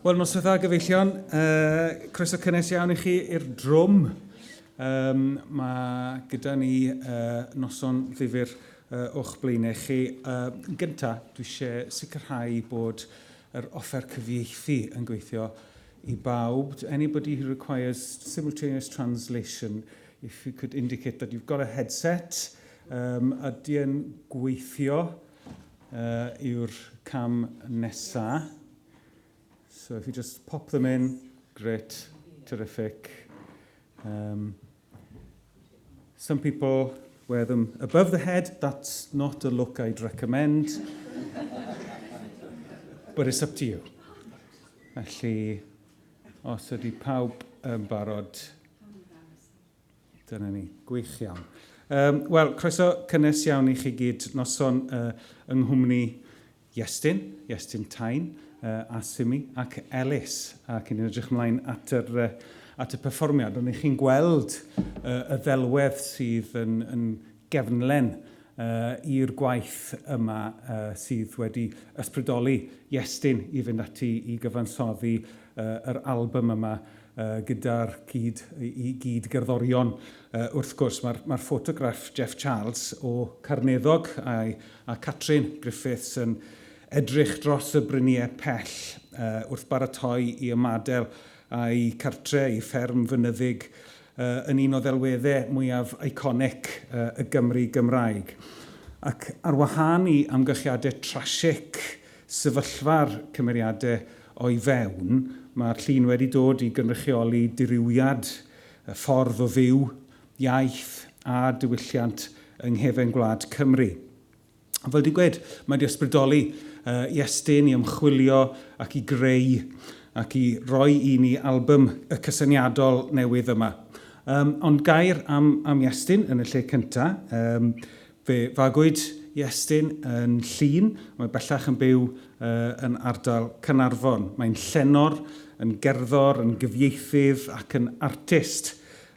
Wel, noswaith dda gyfeillion. Uh, croeso cynnes iawn i chi i'r drwm. Um, mae gyda ni uh, noson ddifur uh, o'ch blaenau chi. Uh, yn gyntaf, dwi eisiau sicrhau bod yr offer cyfieithu yn gweithio i bawb. Anybody who requires simultaneous translation, if you could indicate that you've got a headset, um, ydy yn gweithio uh, yw'r cam nesa. So if you just pop them in, great, terrific. Um, some people wear them above the head. That's not a look I'd recommend. But it's up to you. Felly, os ydy pawb yn barod, Dyna ni, gwych iawn. Um, Wel, croeso cynnes iawn i chi gyd noson uh, yng nghwmni Iestyn, Iestyn Tain, uh, a Simi ac Elis. Ac ni'n edrych ymlaen at yr, uh, at y perfformiad. Ond chi'n gweld uh, y ddelwedd sydd yn, yn gefnlen uh, i'r gwaith yma uh, sydd wedi ysbrydoli Iestyn i fynd ati i gyfansoddi uh, yr album yma gyda'r cyd, i gyd gerddorion. Wrth gwrs, mae'r mae ffotograff Jeff Charles o Carneddog a, a Catrin Griffiths yn edrych dros y bryniau pell uh, wrth baratoi i ymadael a'i cartre, i fferm fynyddig, uh, yn un o ddelweddau mwyaf iconic uh, y Gymru Gymraeg. Ac ar wahân i amgylchiadau trasig sefyllfa'r cymeriadau o'i fewn, mae'r llun wedi dod i gynrychioli dirywiad, y ffordd o fyw, iaith a diwylliant yng nghefen gwlad Cymru. A fel dwi'n gweud, mae wedi ysbrydoli uh, Iestyn i ymchwilio ac i greu ac i roi i ni albym y cysyniadol newydd yma. Um, ond gair am, am Iestyn yn y lle cyntaf. Um, Fe fagwyd Iestyn yn Llŷn, mae bellach yn byw yn ardal Caernarfon. Mae'n llenor, yn gerddor, yn gyfieithydd ac yn artist.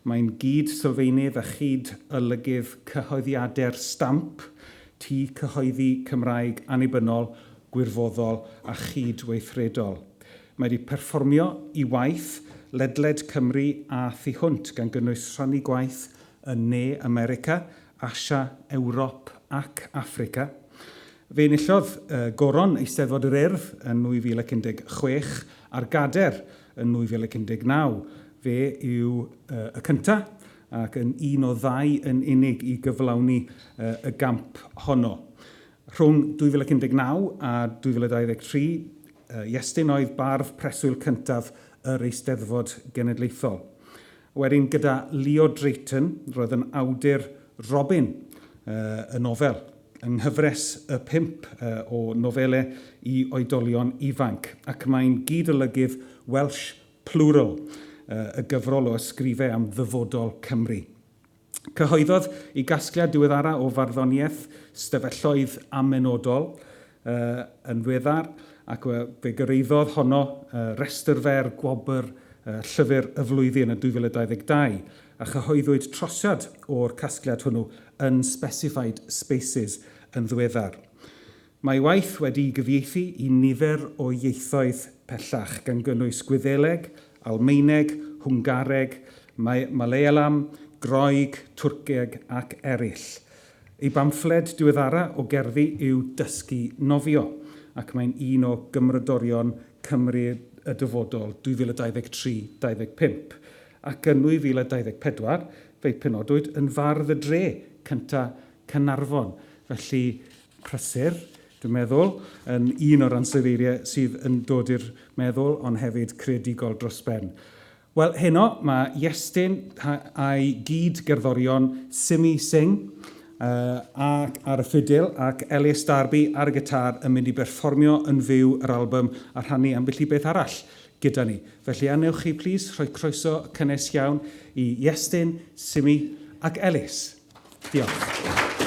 Mae'n gyd-sylfaenydd a chyd-olygydd cyhoeddiadau'r Stamp, tŷ cyhoeddi Cymraeg annibynnol, gwirfoddol a chyd-weithredol. Mae wedi perfformio i waith ledled Cymru a thu hwnt, gan gynnwys rhannu gwaith yn Ne America Asia, Ewrop ac Affrica. Fe enillodd Goron Eisteddfod yr Urdd yn 2016 a'r Gader yn 2019. Fe yw y cyntaf ac yn un o ddau yn unig i gyflawni y gamp honno. Rhwng 2019 a 2023, Iestyn oedd bardd preswyl cyntaf yr Eisteddfod Genedlaethol. Wedyn gyda Leo Drayton, roedd yn awdur Robin, y nofel, yng nghyfres y pump o nofelau i oedolion ifanc, ac mae'n gyd-olygydd Welsh Plural, y gyfrol o ysgrifau am ddyfodol Cymru. Cyhoeddodd ei gasgliad diweddara o farddoniaeth Stafelloedd Amenodol yn ddiweddar, ac fe gyrhaeddodd honno restr fer Gwobr Llyfr y Flwyddyn yn 2022, a chyhoeddwyd trosiad o'r casgliad hwnnw yn Specified Spaces yn ddiweddar. Mae ei waith wedi'i gyfieithu i nifer o ieithoedd pellach, gan gynnwys Gwyddeleg, Almaeneg, Hwngareg, Malayalam, Groeg, Twrceg ac eraill. Ei bamffled diweddara o gerddi yw Dysgu Nofio, ac mae'n un o Gymrodorion Cymru y Dyfodol 2023-25, ac yn 2024 fe'i penodwyd yn Fardd y Dre cynta' Caernarfon. Felly, prysur, dwi'n meddwl, yn un o'r ansoddeiriau sydd yn dod i'r meddwl, ond hefyd creadigol dros ben. Wel, heno, mae Iestyn a'i gyd-gerddorion Simi Singh uh, ac ar y ffidil ac Elis Darby ar y gitar yn mynd i berfformio yn fyw yr album a rhannu ambell i beth arall gyda ni. Felly, a newch chi, plîs, rhoi croeso cynnes iawn i Iestyn, Simi ac Elis. Diolch.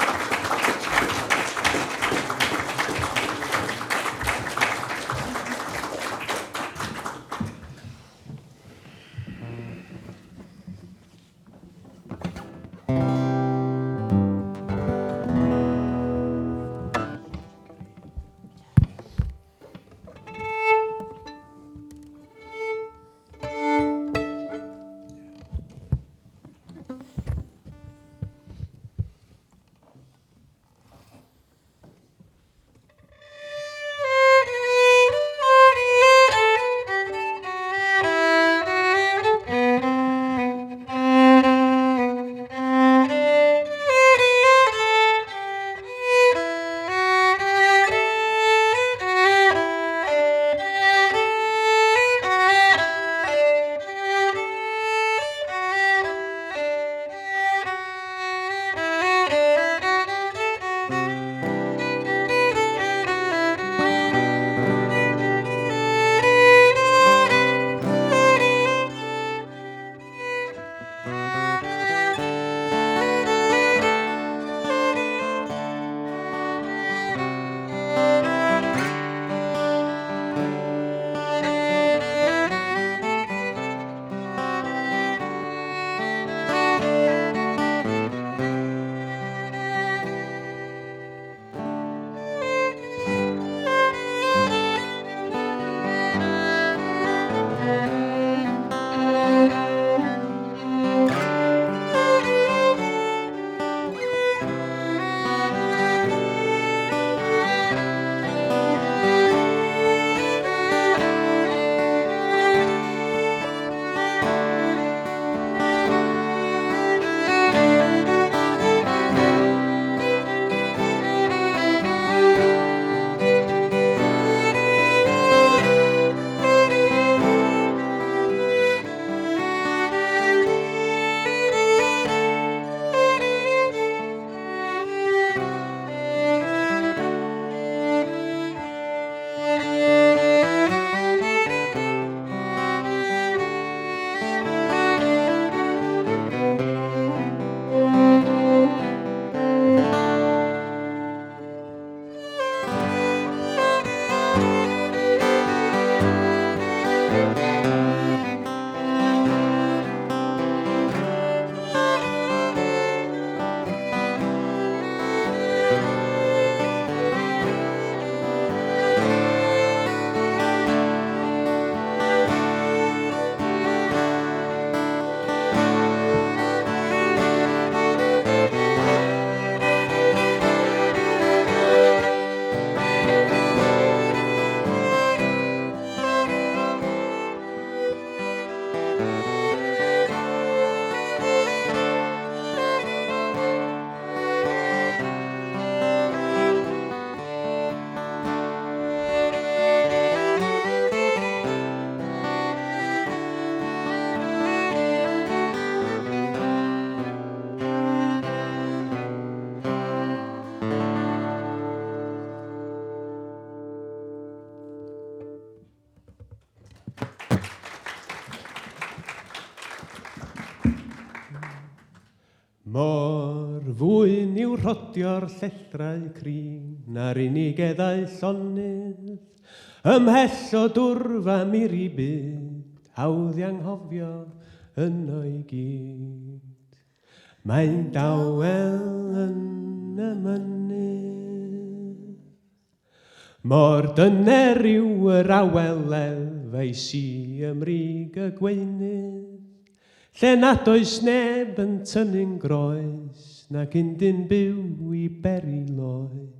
Mor fwyn yw rhodio'r llethrau crin Na'r unigeddau llonydd, Ymhell o dwrf a miri byd, Hawdd i anghofio yno i gyd. Mae'n dawel yn y mynydd. Mor dyner yw yr awel elfais i ym mrig y gweunydd, Lle nad oes neb yn tynnu'n groes Nac undyn byw i beri loes.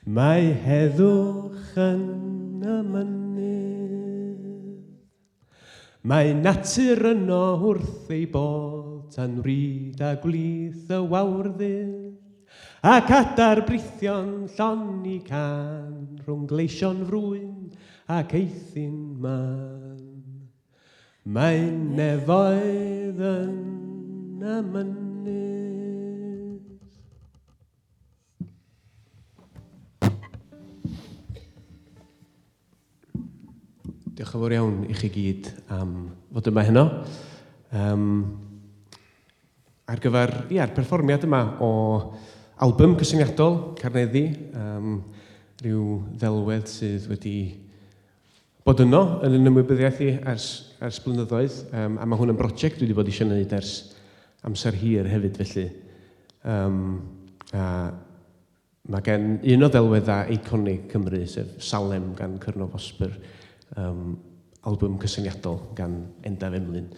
Mae heddwch yn y mynydd. Mae natur yno wrth ei bodd tan wrid a gwlith y wawrddydd, ac adar brithion llon i cân rhwng gleision frwyn ac eithin mân. Mae nefoedd yn y mynydd. Diolch yn fawr iawn i chi gyd am fod yma heno. Um, ar gyfer ia'r perfformiad yma o album cysyniadol Carneddi, um, rhyw ddelwedd sydd wedi bod yno yn yn ymwybyddiaeth i ers, ers blynyddoedd, um, a mae hwn yn brosiect dwi wedi bod eisiau gwneud ers amser hir hefyd felly. Um, a Mae gen un o ddelweddau eiconig Cymru, sef Salem gan Curnow Vosper, um, albwm cysyniadol gan Endaf Emlyn.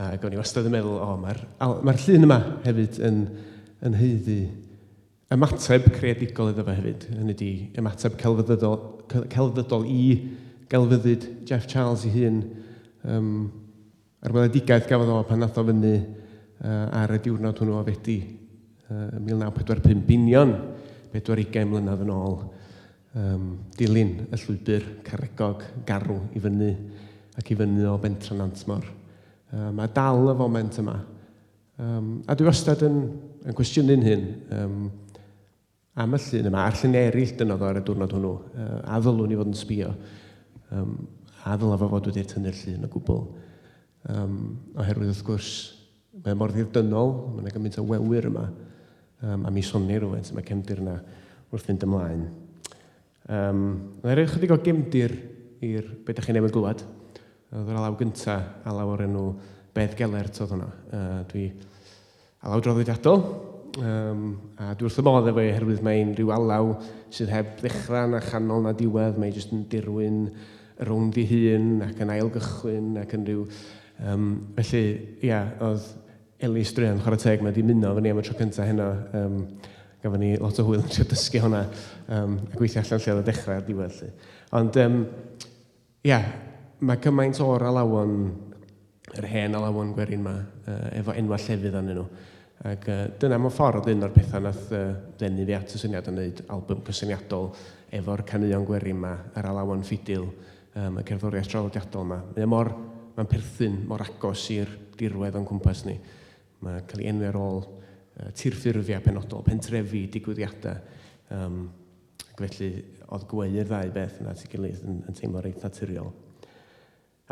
Ac o'n i wastad yn meddwl, o, oh, mae'r mae llun yma hefyd yn, yn haeddu ymateb creadigol iddo fe hefyd. Hynny ydi ymateb celfyddydol, celfyddydol i gelfyddyd Jeff Charles ei hun. Um, A'r weledigaeth gafodd o pan nath o fyny ar y diwrnod hwnnw o Fedi 1945, union 40 mlynedd yn ôl, um, dilyn y llwybr caregog garw i fyny ac i fyny o bentra Nantmor. Um, a dal y foment yma. Um, a dwi wastad yn, yn cwestiynu'n hyn. Um, am y llun yma, a'r lluniau eraill dynnodd o ar y diwrnod hwnnw, a ddylwn i fod yn sbio, um, a ddylai fo fod wedi tynnu'r llun o gwbl. Um, oherwydd wrth gwrs, mae mor ddirdynol, mae yna gymaint o wewyr yma, um, a mi sonir rhywfaint am y cefndir yna wrth fynd ymlaen. Um, Mae'n rhoi chydig o gefndir i'r beth ydych chi newydd glywed. Oedd yr alaw gyntaf, alaw o'r enw Bedd Gelert oedd hwnna. Dwi alaw draddodiadol, um, a dwi wrth y modd efo ei oherwydd mae'n rhyw alaw sydd heb ddechrau na chanol na diwedd, mae'n jyst yn dirwyn rownd ei hun ac yn ailgychwyn ac yn rhyw... Um, felly, ia, oedd Elis druan, chwarae teg, mae 'di ymuno efo ni am y tro cyntaf heno. Um, gafon ni lot o hwyl yn trio dysgu hwnna um, a gweithio allan lle oedd y dechrau a'r diwedd. Lly. Ond, um, ia, mae cymaint o'r alawon, yr hen alawon gwerin ma, uh, efo enwa llefydd arnyn nhw. Ac uh, dyna mewn ffordd un o'r pethau nath uh, ddenu fi at y syniad o wneud album cysyniadol efo'r caneuon gwerin ma, yr alawon ffidil, um, y cerddoriaeth draddodiadol yma. Mae o mor, mae'n perthyn mor agos i'r dirwedd o'n cwmpas ni. Mae'n cael ei enwi ar ôl uh, tirffurfiau penodol, pentrefi, digwyddiadau. Um, ac felly, oedd gweu'r ddau beth yna at ei gilydd yn, yn teimlo reit naturiol.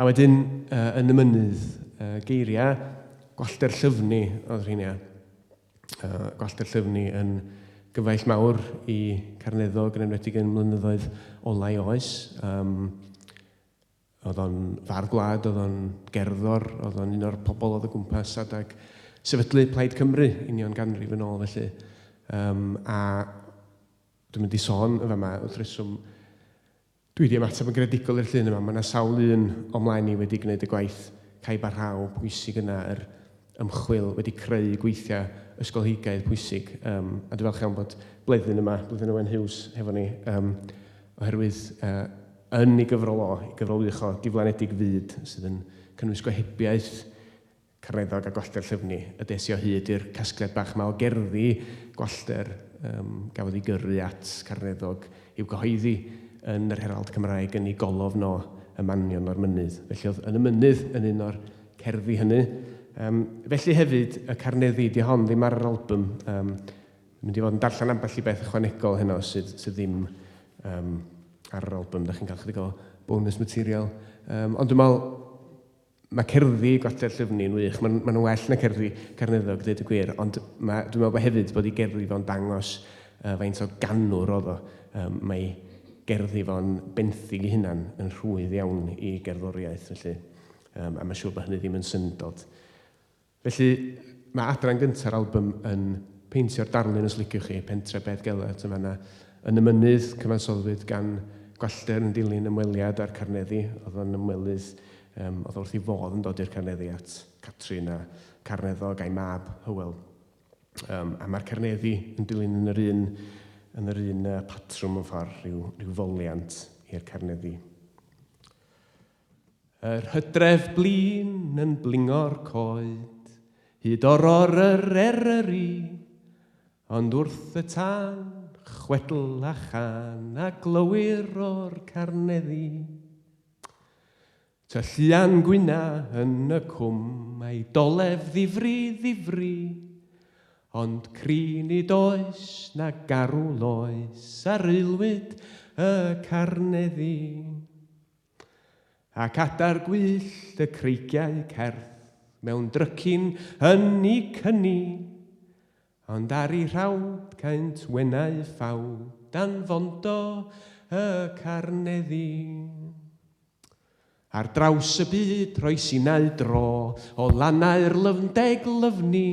A wedyn, uh, yn y mynydd, uh, geiriau Gwallter Llyfni oedd rheina. Uh, Gwallter Llyfni yn gyfaill mawr i Carneddog, yn enwedig yn mlynyddoedd olau oes. Um, oedd o'n fardd gwlad, oedd o'n gerddor, oedd o'n un o'r pobl oedd o gwmpas adag sefydlu Plaid Cymru union ganrif yn ôl felly. Um, a dwi'n mynd i sôn yn fama wrth reswm Dwi 'di ymateb yn greadigol i'r llun yma. Mae 'na sawl un o mlaen i wedi gwneud y gwaith caib a rhaw pwysig yna, yr ymchwil, wedi creu gweithiau ysgolheigaidd pwysig. Um, a dwi'n falch iawn bod Bleddyn yma, Bleddyn Owen Hughes, hefo ni, um, oherwydd uh, yn ei gyfrol o, ei gyfrol wych o, Diflanedig Fyd, sydd yn cynnwys gohebiaeth Careddog a Gwallter Llyfni, y des i o hyd i'r casgliad bach 'ma o gerddi Gwallter um, gafodd ei gyrru at Carneddog i'w gyhoeddi yn yr Herald Cymraeg yn ei golofn o Y Manion o'r Mynydd. Felly oedd Yn y Mynydd yn un o'r cerddi hynny. Um, felly hefyd, y Carneddi, di hon ddim ar yr album. Um, mynd i fod yn darllen ambell i beth ychwanegol heno sydd, sydd ddim um, ar yr album. Da chi'n cael chydig o bonus material. Um, ond dwi'n meddwl, Mae cerddi Gwallter Llyfni yn wych, maen ma nhw'n well na cerddi Carneddog, dweud y gwir, ond ma, dwi'n meddwl bod hefyd bod ei gerddi fo'n dangos faint o ganwr oedd o. Mae gerddi fo'n benthyg ei hunan yn rhwydd iawn i gerddoriaeth, felly, a mae'n siŵr bod hynny ddim yn syndod. Felly, mae adran gynta'r albym yn peintio'r darlun, os liciwch chi, pentre Bedd Gelert yn fan'na yn y mynydd, cyfansoddwyd gan Gwallter yn dilyn ymweliad â'r Carneddi. Oedd o'n ymwelydd, um, oedd wrth ei fodd yn dod i'r Carneddi at Catrin a Carneddog a'i mab Hywel. Um, a mae'r Carneddi yn dilyn yn yr un, yn yr un patrwm yn ffordd, rhyw, rhyw foliant i'r Carneddi. Yr hydref blin yn blingo'r coed, hyd oror yr Eryri, ond wrth y tân, chwedl a chân a glywir o'r carneddi. Tylluan gwyna yn y cwm, a'i dolef ddifri ddifri, ond cri nid oes na garw loes ar aelwyd y carneddi. Ac adar gwyllt y creigiau certh mewn drycin yn i cyni, ond ar i rhawd caent wenau ffawd dan fondo y carneddi. Ar draws y byd rhois innau dro o lannau'r lyfndeg lyfni,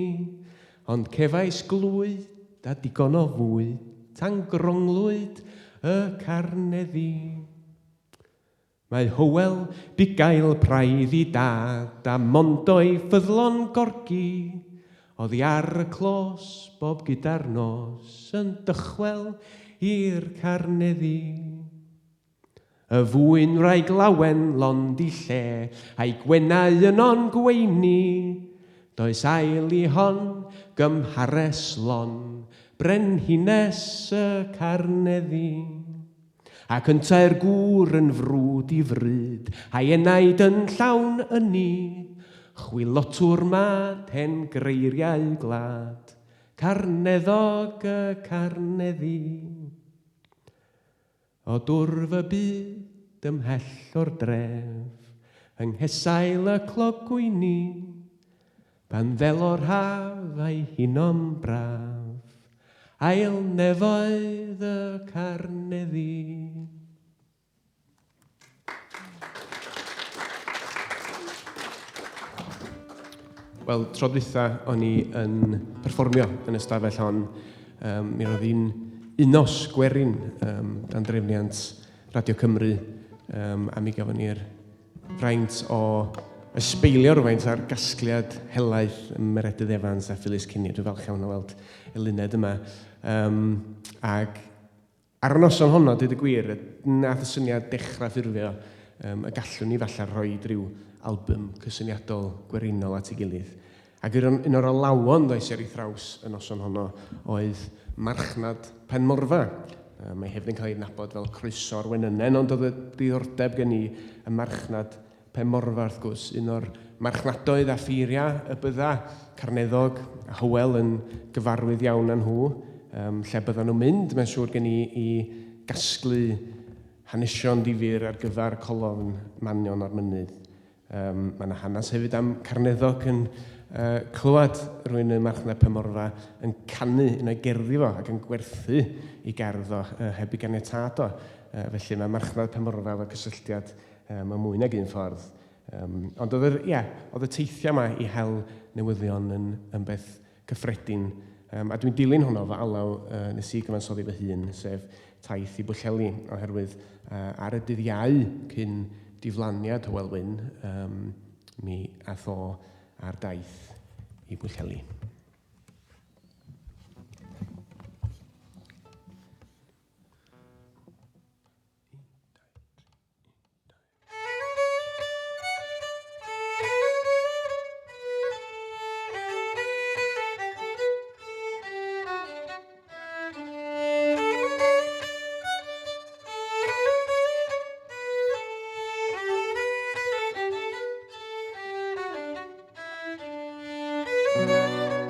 ond cefais glwyd a digon o fwyd tan gronglwyd y carneddi. Mae Hywel, bugail praidd i dad, a mondo'i ffyddlon gorgi, oddi ar y clos bob gyda'r nos yn dychwel i'r carneddi. Y fwyn wraig lawen lond i lle, a'i gwenau yno'n gweini, does ail i hon gymhares lon, brenhines y carneddi. Ac yntau'r gŵr yn frwd i fryd, a'i enaid yn llawn ynni, chwilotwr mad hen greiriau gwlad, Carneddog y Carneddi. O dwrf y byd ymhell o'r dref, yng nghesail y clogwyni, Pan ddelo'r haf a'i huno'n braf, ail nefoedd y Carneddi. Wel, tro dwytha o'n i yn perfformio yn y stafell hon. Um, mi roedd hi'n unos gwerin um, dan drefniant Radio Cymru um, a mi gafon ni'r Fraint o ysbeilio rhywfaint ar gasgliad helaeth Meredydd Evans a Phyllis Kinney. Dwi'n falch iawn o weld Eluned yma. Um, ac ar y noson honno, dweud y gwir, nath y syniad dechrau ffurfio um, y gallwn ni falle rhoi rhyw album cysyniadol gwerinol at ei gilydd. Ac un o'r alawon ddoes i ar ei thraws y noson honno oedd Marchnad Penmorfa. Mae hefyd yn cael ei adnabod fel Croeso'r Wenynen, ond oedd y diddordeb gen i ym Marchnad Penmorfa wrth gwrs, un o'r marchnadoedd a ffeiriau y bydda Carneddog a Hywel yn gyfarwydd iawn â nhw, um, lle byddan nhw'n mynd, mae'n siŵr gen i, i gasglu hanesion difyr ar gyfer colofn Manion o'r Mynydd. Um, mae yna hanes hefyd am Carneddog yn uh, clywed rhywun yn marchnad Pemorfa yn canu un o'i gerddi fo ac yn gwerthu i gerdd o uh, heb i ganiatâd o. Uh, felly mae marchnad Pemorfa efo cysylltiad mewn mwy nag un ffordd. Um, ond oedd, yr, yeah, oedd y teithiau yma i hel newyddion yn, yn beth cyffredin. Um, a dwi'n dilyn honno fy alaw uh, nes i gyfansoddi fy hun, sef taith i Bwllheli, oherwydd uh, ar y dydd Iau cyn diflaniad Hywel Wyn, um, mi ath o ar daith i Bwllheli. Thank you.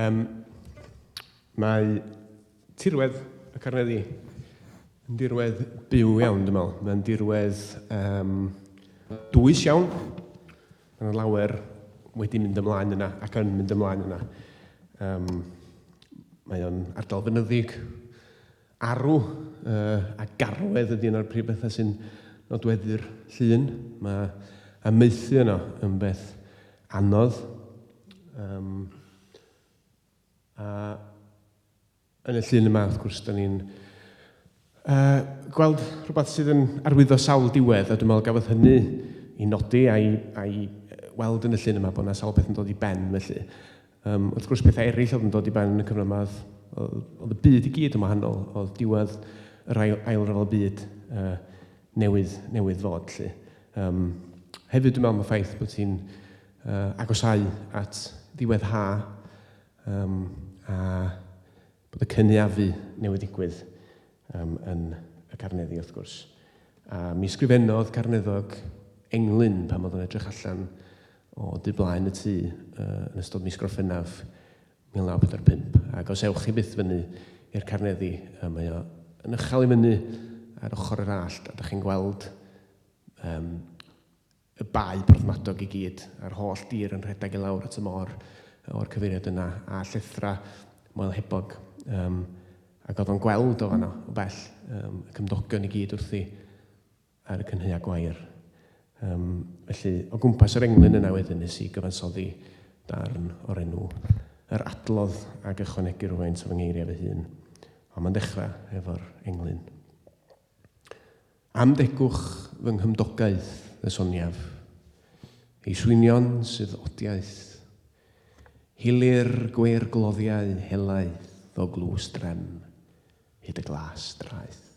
Um, mae tirwedd y Carneddi yn dirwedd byw iawn, dwi'n meddwl. Mae'n dirwedd um, dwys iawn. Mae yna lawer wedi mynd ymlaen yna ac yn mynd ymlaen yna. Um, mae o'n ardal fynyddig, arw uh, a garwedd ydy un o'r prif bethau sy'n nodweddu'r llun. Mae amaethu yno yn beth anodd. Um, a yn y llun yma, wrth gwrs, da ni'n uh, gweld rhywbeth sydd yn arwyddo sawl diwedd, a dwi'n meddwl gafodd hynny i nodi a'i, a'i weld yn y llun yma bod yna sawl peth yn dod i ben felly. Um, wrth gwrs, pethau eraill oedd yn dod i ben yn y cyfnod yma, oedd, oedd y byd i gyd yn wahanol, oedd diwedd yr ail, ail ryfel byd uh, newydd, newydd fod. Lly. Um, hefyd, dwi'n meddwl mae ffaith bod hi'n uh, agosáu at ddiwedd ha um, a bod y cynaeafu newydd ddigwydd um, yn y Carneddi, wrth gwrs. A mi sgrifennodd Carneddog englyn pan oedd yn edrych allan o du blaen y tŷ uh, yn ystod mis Gorffennaf 1945. Ac os ewch chi byth fyny i'r Carneddi, uh, mae o yn uchel i fyny ar ochr yr allt, a da chi'n gweld um, y bae Porthmadog i gyd, a'r holl dir yn rhedeg i lawr at y môr o'r cyfeiriad yna, a llethra Moel Hebog. Um, ac oedd o'n gweld o fanno, o bell, um, y cymdogion i gyd wrthi ar y cynhaea gwair. Um, felly, o gwmpas yr englyn yna wedyn nes i gyfansoddi darn o'r enw Yr Adlodd ac ychwanegu rhywfaint o fy ngeiriau fy hun. Ond mae'n dechrau efo'r englyn. Am degwch fy nghymdogaeth y soniaf, ei swynion sydd odiaeth, Hilir gweirgloddiau helaeth o glws drem hyd y glas draeth.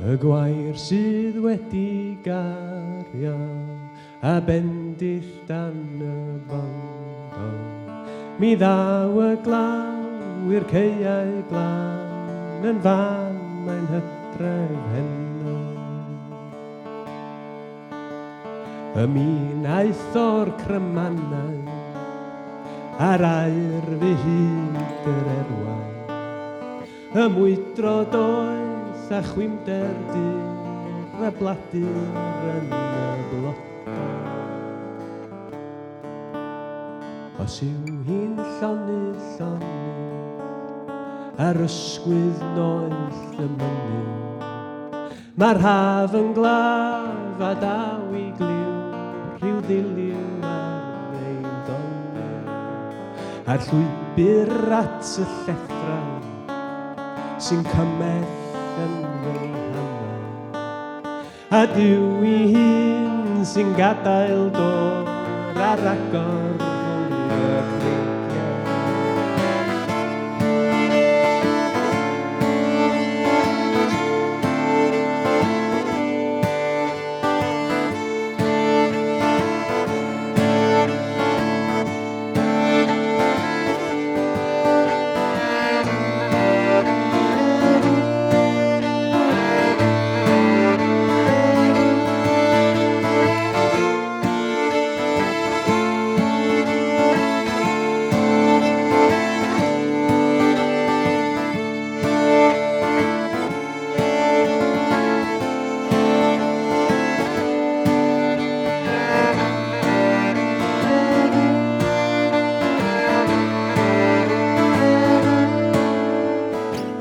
Y gwair sydd wedi gario a bendith dan y bondo. Mi ddaw y glaw i'r caeau glân yn fan mae'n hydref heno. Y min aeth o'r crymanau a'r aer fu hyd yr erwau. Y mwydro doeth a chwimder dur a bladur yn y blodau. Os yw hi'n llonydd llonydd ar ysgwydd noeth y mynydd, mae'r haf yn glaf a daw i glyw rhyw ddiliw ar ei ddolur, a'r llwybr at y llethrau sy'n cymell yn fy nghamau. A Duw ei hun sy'n gadael dôr ar agor rhwng y creigiau.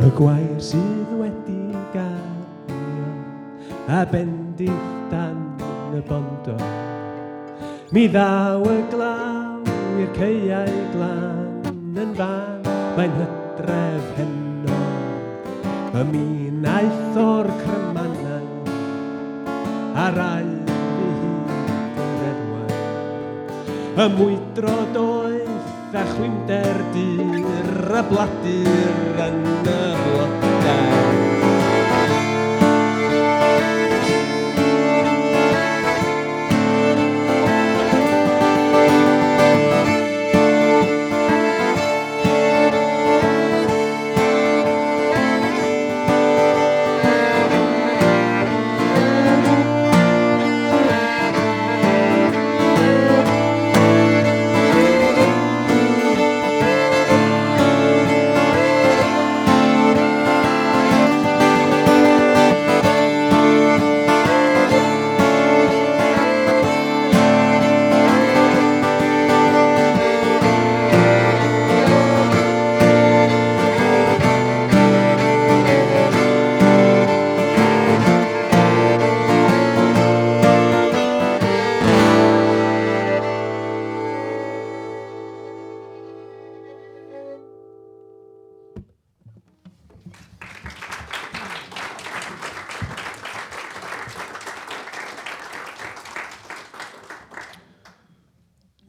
Y gwair sydd wedi gario a bendith dan y bondo. Mi ddaw y glaw i'r caeau glân yn fan, mae'n hydref heno. Y min aeth o'r crymanau a'r aur i hyd yr erwau. Y mwydro doeth a chwimder dur y bladur yn y blodau.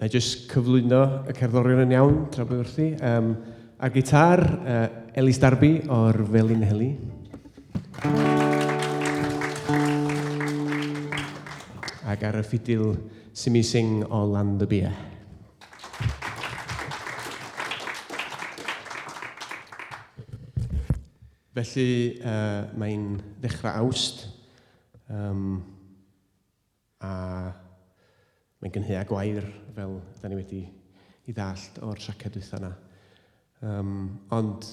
Na i jyst cyflwyno y cerddorion yn iawn tra bod wrthi. Um, ar gitar, uh, Elis Darby o'r Felinheli. Ac ar y ffidil, Simi Singh o Landybie. Felly, uh, mae'n ddechrau Awst, um, a mae'n gynhaea gwair, fel da ni wedi i ddallt o'r traciau dwytha yna. Um, ond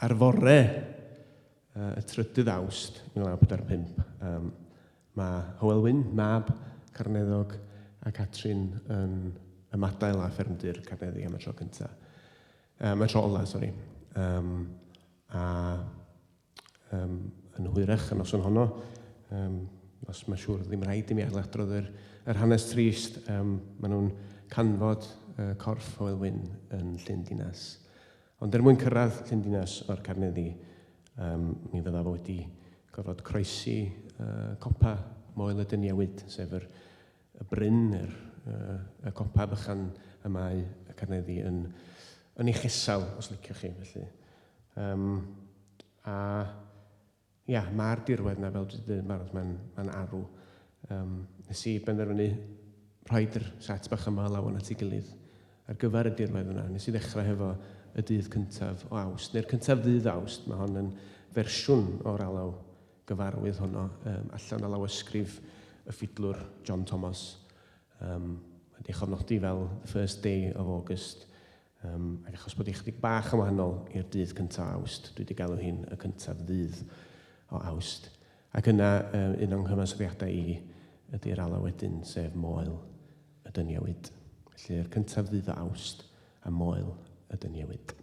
ar fore uh, y trydydd Awst 1945, um, mae Hywel Wyn, mab Carneddog a Catrin yn ymadael â ffermdy'r Carneddi am y tro cyntaf. Um, y tro ola, sori. Um, a um, yn hwyrach y noson honno, um, os mae'n siŵr ddim rhaid i mi ailadrodd yr, yr hanes trist, um, maen nhw'n canfod uh, corff Hywel Wyn yn Llyn Dinas. Ond er mwyn cyrraedd Llyn Dinas o'r Carneddi, um, mi fydda fo wedi gorfod croesi uh, copa Moel y Dyniawyd, sef yr, y bryn, yr, uh, y copa bychan y mae y Carneddi yn, yn ei chesal, os liciwch chi. Felly. Um, a ia, mae'r dirwedd yna, fel dwi wedi dweud yn barod, mae'n mae arw. Um, nes i benderfynu rhoi'r set bach yma lawn at ei gilydd ar gyfer y dirwedd yna. Nes i ddechrau hefo y dydd cyntaf o Awst, neu'r cyntaf ddydd Awst. Mae hon yn fersiwn o'r alaw gyfarwydd honno, um, allan o lawysgrif y ffidlwr John Thomas. Um, wedi chofnodi fel The First Day of August. Um, ac achos bod hi chydig bach yn wahanol i'r dydd cyntaf o Awst, dwi wedi galw hi'n y cyntaf ddydd o Awst. Ac yna, um, un o'n nghyfansoddiadau i ydy'r alaw wedyn, sef Moel y Dyniawyd. Felly'r cyntaf ddydd o Awst a Moel y Dyniawyd.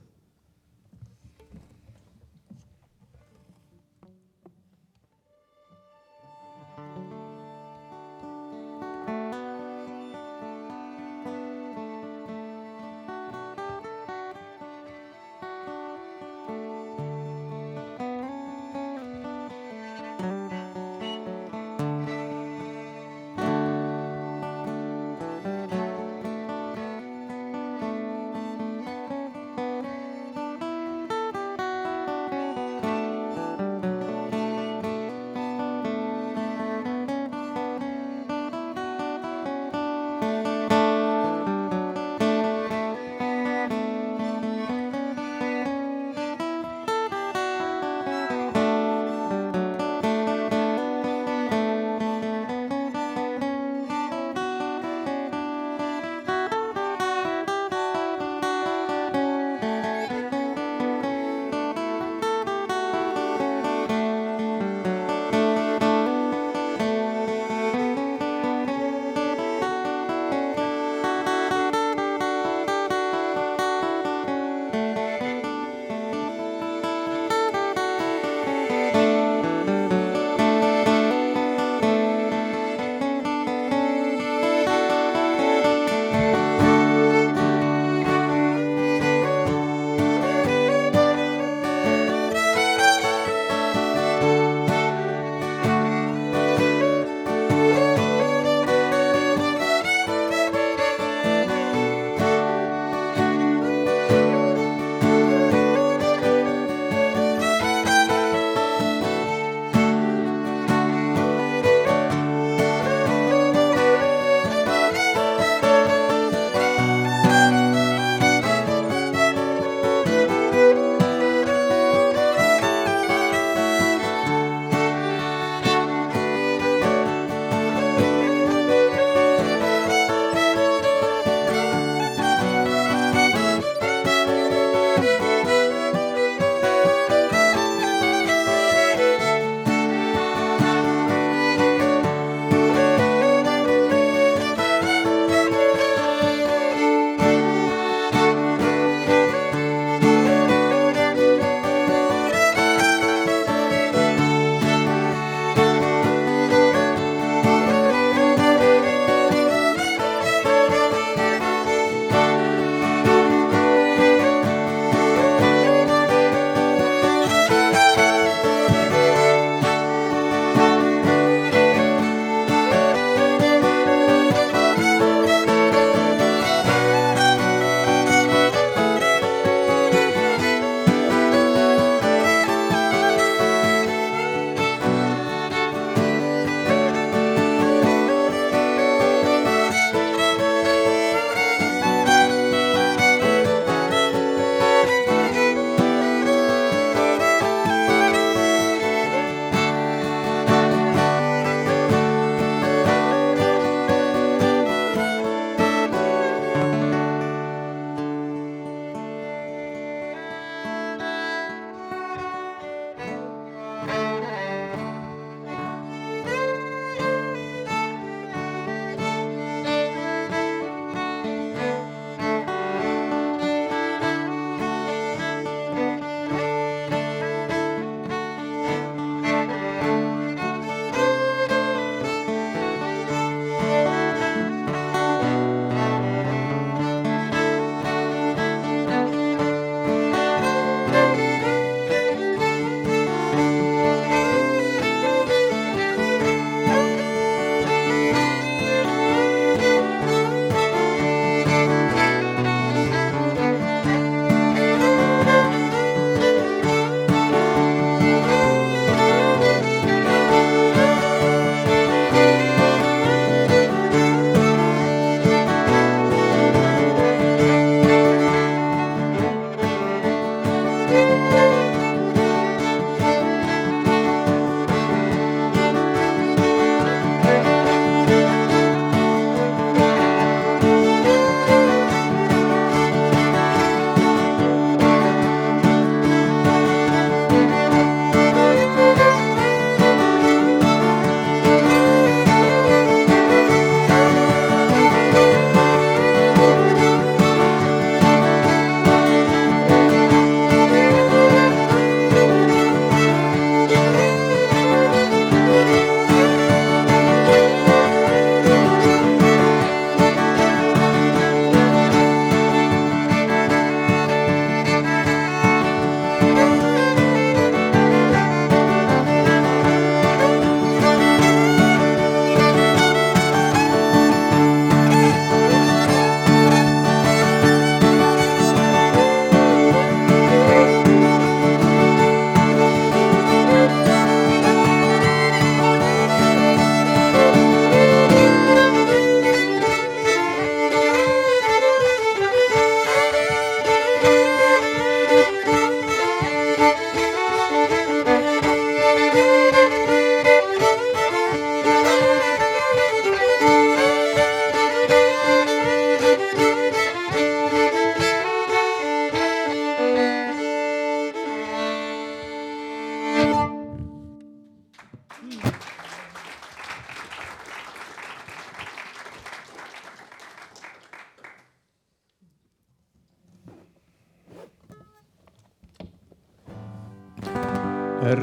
Yr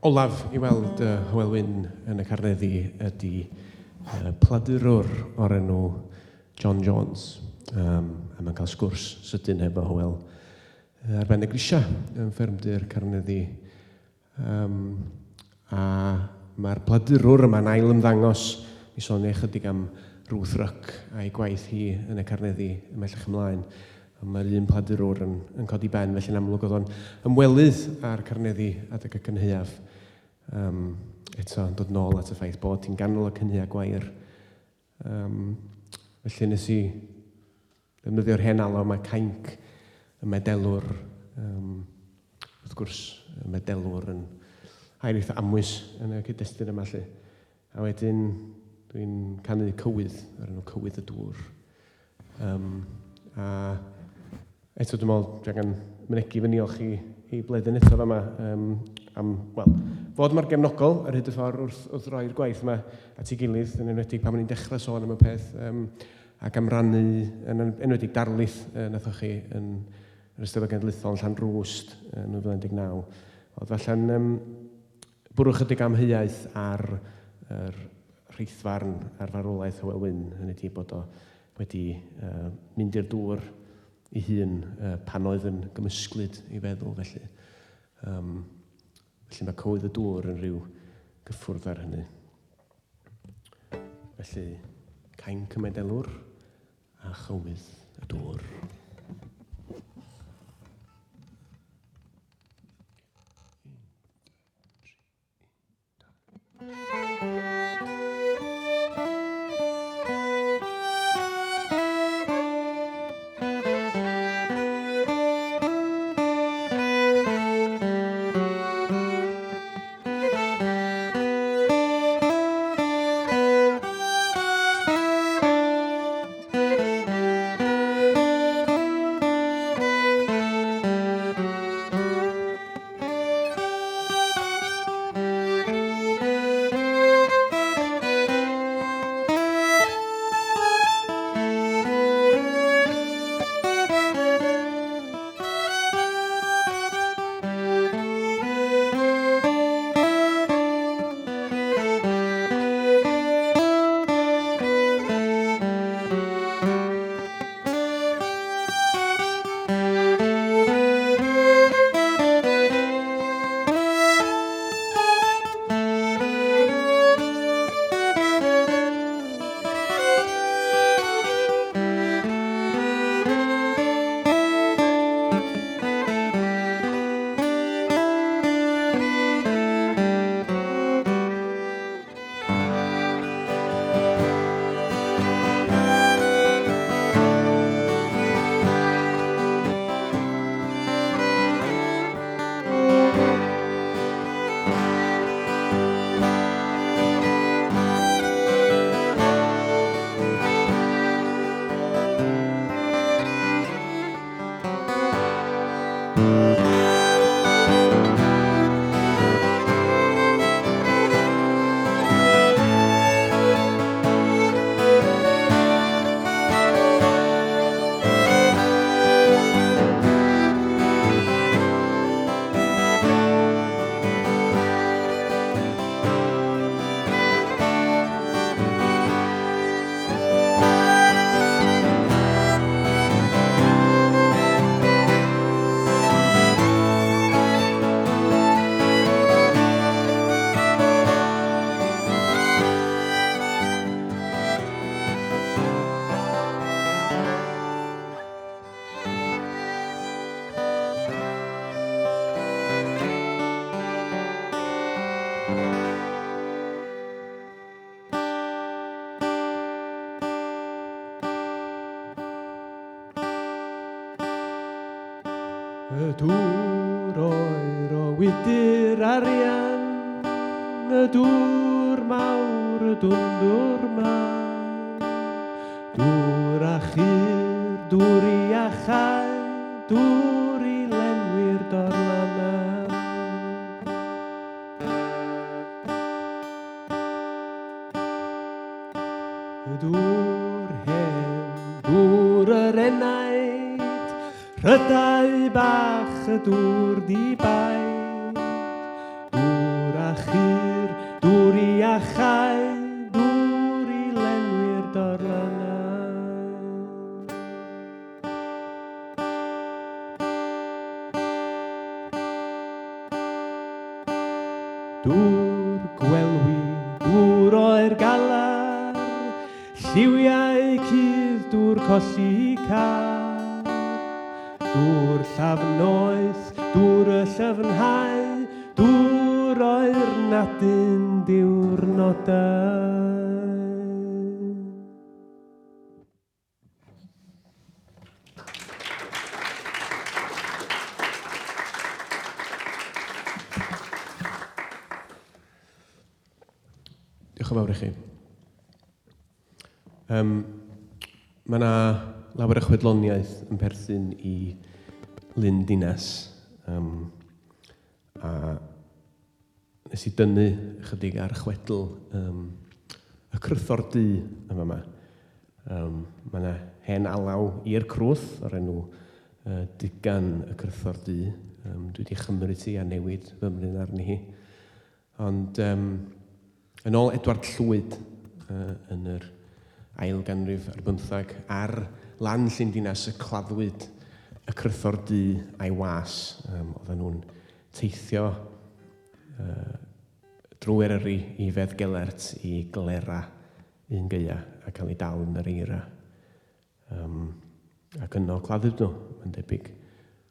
olaf i weld Hywel Wyn yn y Carneddi ydy pladurwr o'r enw John Jones. A mae'n cael sgwrs sydyn hefo Hywel ar ben y grisiau yn ffermdy'r Carneddi. A mae'r pladurwr yma'n ail ymddangos. Mi soniai ychydig am Ruth Ruck a'i gwaith hi yn y Carneddi ymhellach ymlaen. Ond mae'r un pladurwr yn, yn codi ben, felly'n amlwg oedd o'n ymwelydd â'r Carneddi adeg y cynhaeaf. Eto, yn dod nôl at y ffaith bod hi'n ganol y cynhaeaf gwair. Felly nes i ddefnyddio'r hen alaw mae Cainc y medelwr, wrth gwrs, y medelwr yn air eitha amwys yn y cyd-destun yma 'lly. A wedyn dwi'n canu cywydd, o'r enw Cywydd y Dŵr. A eto dwi'n meddwl dwi angen mynegi fy niolch i, i Bleddyn eto fama am, wel, fod mor gefnogol ar hyd y ffordd wrth, wrth roi'r gwaith yma at ei gilydd, yn enwedig pan o'n i'n dechrau sôn am y peth, ac am rannu, yn enwedig darlith nathoch chi yn yr Eisteddfod Genedlaethol yn Llanrwst yn 2019. Oedd falle'n bwrw chydig amheuaeth ar yr rheithfarn ar farwolaeth Hywel Wyn, hynny ydi bod o wedi mynd i'r dŵr ei hun pan oedd yn gymysglyd ei feddwl felly. Felly mae cywydd y dŵr yn rhyw gyffwrdd ar hynny. Felly, Cainc y Medelwr a Chywydd y Dŵr. Y dŵr oer o wydr arian, y dŵr mawr, y dwndwr mân. Dŵr a chur, dŵr i achau, dŵr i lenwi'r dorlannau. Y dŵr hen, dŵr yr enaid, rhydau bach y dŵr di-baid. iachau, dŵr i lenwi'r dorlannau. Dŵr gwelwi, dŵr oer galar, Lliwiau cudd, dŵr colli car, Dŵr llafn noeth, dŵr y llyfnhau, Dŵr oer nadyn diwrnodau. Diolch yn fawr i chi. Um, mae yna lawer o chwedloniaeth yn perthyn i Lyn Dinas. Um, a nes i dynnu ychydig ar chwedl um, y Crythor Du yn fama. Um, mae yna hen alaw i'r crwth o'r enw uh, Digan y Crythor Du. Um, dwi wedi chymryd ti a newid fymryn arni hi. Ond um, yn ôl Edward Llwyd uh, yn yr ail ganrif ar bymthag, ar lan Llyn Dinas y claddwyd y Crythor Du a'i was. Um, oedden nhw'n teithio uh, drwy Eryri i Fedd Gelert i glera un gaea a cael ei dal yn yr eira. Um, ac yno claddwyd nhw, mae'n debyg.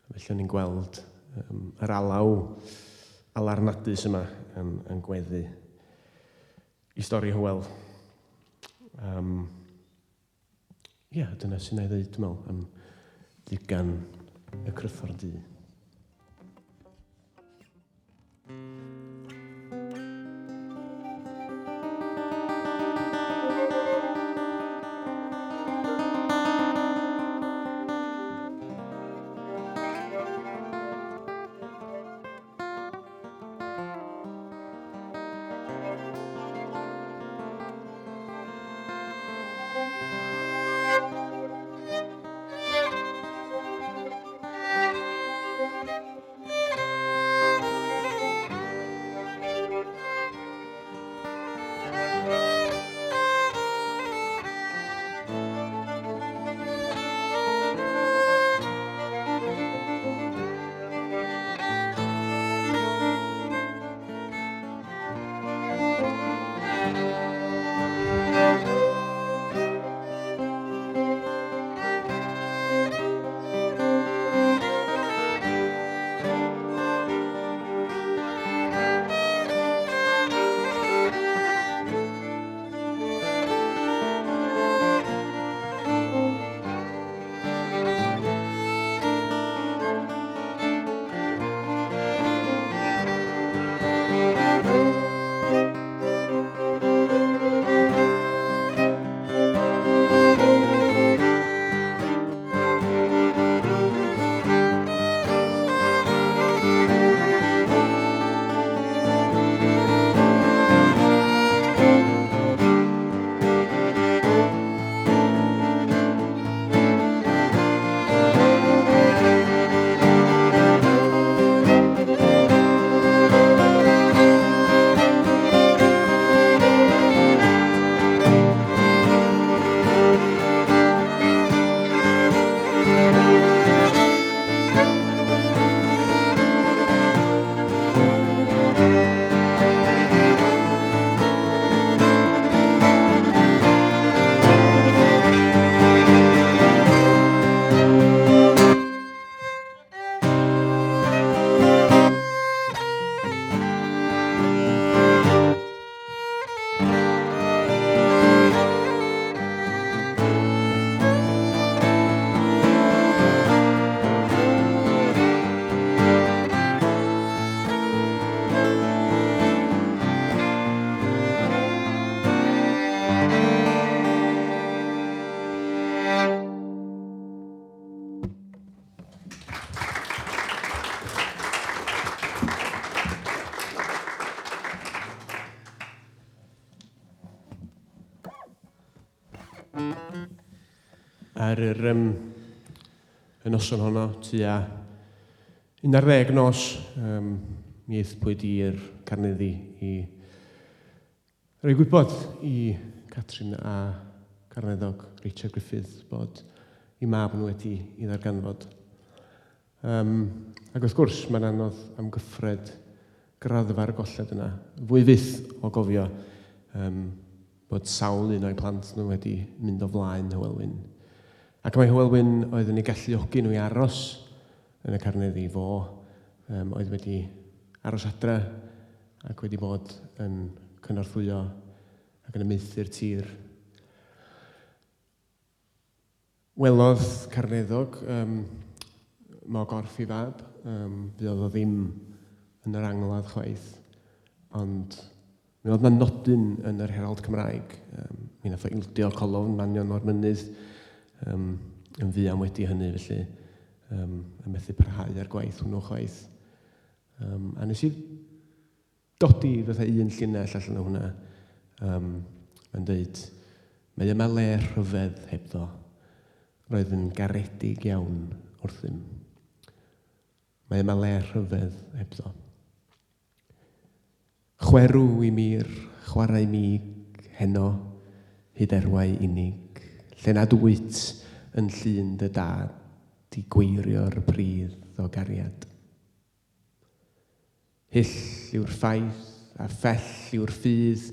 Felly o'n i'n gweld um, yr alaw alarnadus yma yn, yn gweddu i stori Hywel. Um, Ie, yeah, dyna sy'n ei ddweud, dwi'n meddwl, am ddigan y Crythor Du. Ar yr, um, y noson honno, tua 11 nos, um, mi aethpwyd i'r Carneddi i rhoi gwybod i Catrin a Carneddog Richard Griffith bod i mab nhw wedi i ddarganfod. Um, ac wrth gwrs, mae'n anodd amgyffred graddfa'r golled yna. Fwy fyth o gofio um, bod sawl un o'i plant nhw wedi mynd o flaen Hywel Wyn. Ac mae Hywel Wyn oedd yn ei galluogi nhw i aros yn y Carneddi fo, um, oedd wedi aros adre ac wedi bod yn cynorthwyo ac yn amaethu'r tir. Welodd Carneddog um, mo gorff i fab, um, fuodd o ddim yn yr angladd chwaith, ond mi oedd na nodyn yn yr Herald Cymraeg. Um, mi nath o ildio colofn manion o'r mynydd um, yn fuan wedi hynny, felly um, a methu parhau ar gwaith hwnnw chwaith. Um, a nes i dodi fatha un llinell allan o hwnna. Um, mae'n dweud, mae yma le rhyfedd hebddo. Roedd yn garedig iawn wrthym. Mae yma le rhyfedd hebddo. Chwerw i mi'r chwarae mig heno, hyd erwau unig, lle nad wyt yn llun dy dad i gweirio'r pridd o gariad. Hyll yw'r ffaith a phell yw'r ffydd,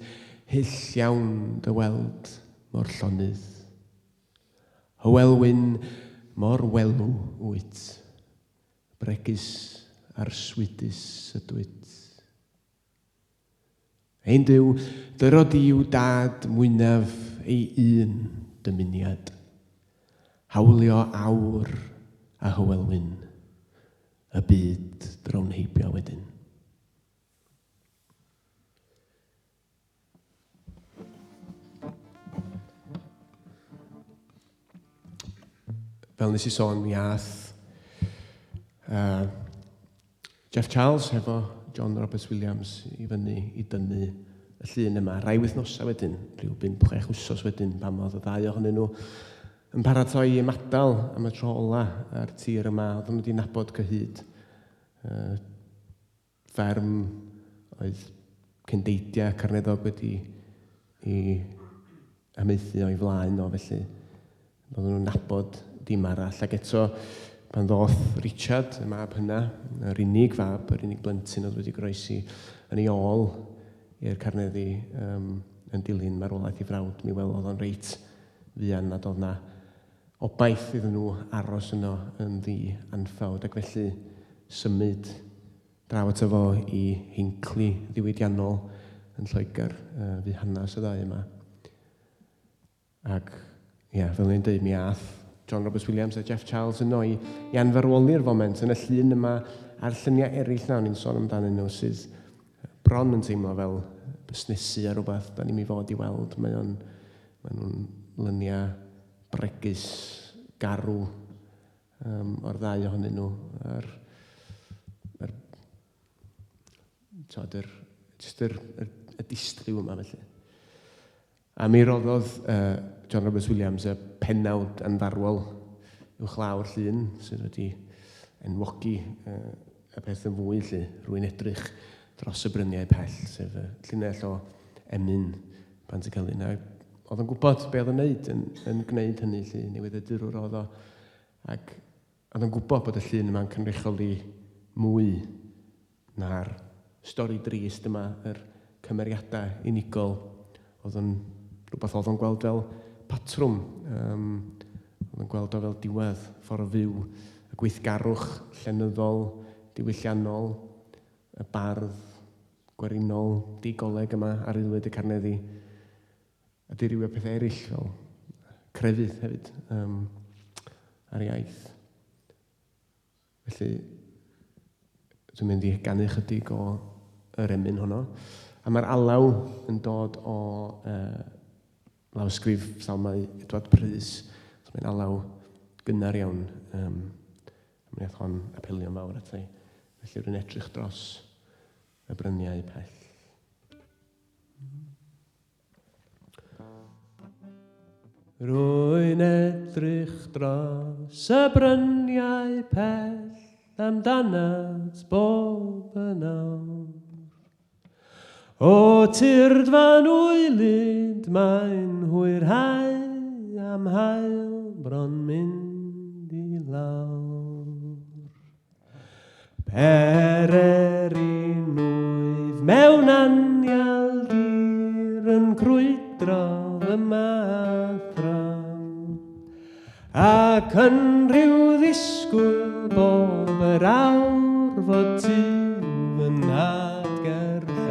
hyll iawn dy weld mor llonydd. Hywel Wyn, mor welw wyt, bregus arswydus ydwyt. Ein Duw, dyro di i'w dad mwynaf ei un dymuniad. Hawlio aur a Hywel Wyn, y byd drown heibio wedyn. Fel nes i sôn, mi ath uh, Jeff Charles hefo John Roberts Williams i fyny i dynnu y llun yma. Rai wythnosau wedyn, rhyw 5-6 wsos wedyn, pan oedd y ddau ohonyn nhw yn paratoi i ymadael am y tro ola ar tir yma. Oedden nhw wedi nabod cyhyd. Uh, fferm oedd cyndeidiau Carneddog wedi i amaethu o'i flaen o, felly oedden nhw'n nabod dim arall. Ac eto, pan ddoth Richard, y mab hynna, yr unig fab, yr unig blentyn oedd wedi goroesi yn ei ôl i'r Carneddi um, yn dilyn marwolaeth ei frawd, mi welodd o'n reit fuan nad oedd na obaith iddyn nhw aros yno yn ddi anffawd, ac felly symud draw ato fo i Hinckley ddiwydiannol yn Lloegr, uh, fu hanes y ddau yma. Ac, ie, yeah, fel ni'n dweud, mi ath John Roberts Williams a Jeff Charles yno i, i anfarwoli'r foment yn y llun yma a'r lluniau eraill na o'n i'n sôn amdanyn nhw sydd bron yn teimlo fel busnesu ar rhywbeth da ni'n mi fod i weld. Mae o'n, mae nhw'n lyniau bregus, garw um, o'r ddau ohonyn nhw. A'r, ar, tod, yr, just yr, yr, y distryw yma felly. A mi roddodd uh, John Roberts Williams y pennawd anfarwol uwchlaw'r llun sydd wedi enwogi uh, y peth yn fwy lle, rwy'n edrych dros y bryniau pell, sef y llinell o emyn Pantycelyn. A oedd yn gwybod be oedd yn wneud, yn, yn gwneud hynny, lle newyddiadurwr oedd o. Ac oedd yn gwybod bod y llun yma'n cynrychioli mwy na'r stori drist yma, yr cymeriadau unigol. Oedd yn rhywbeth oedd o'n gweld fel patrwm. Um, oedd yn gweld o fel diwedd, ffordd o fyw, y gweithgarwch llenyddol, diwylliannol, y bardd gwerinol, digoleg yma ar aelwyd y Carneddi, a dirywio pethau eraill fel crefydd hefyd um, a'r iaith. Felly, dwi'n mynd i ganu chydig o yr emyn honno. A mae'r alaw yn dod o uh, lawysgrif Salmau Edward Prys. So mae'n alaw gynnar iawn. Um, a mi wnaeth hon apelio'n fawr ata i. Felly rwy'n edrych dros y bryniau pell. Rwy'n edrych dros y bryniau pell amdanat bob yn awr. O tyrd fan wylyd, mae'n hwyrhau am haul bron mynd i lawr. Pererin wyf mewn anial dir yn crwydro yma a thraw, ac yn rhyw ddisgwyl bob yr awr fod ti fy nhad gerllaw.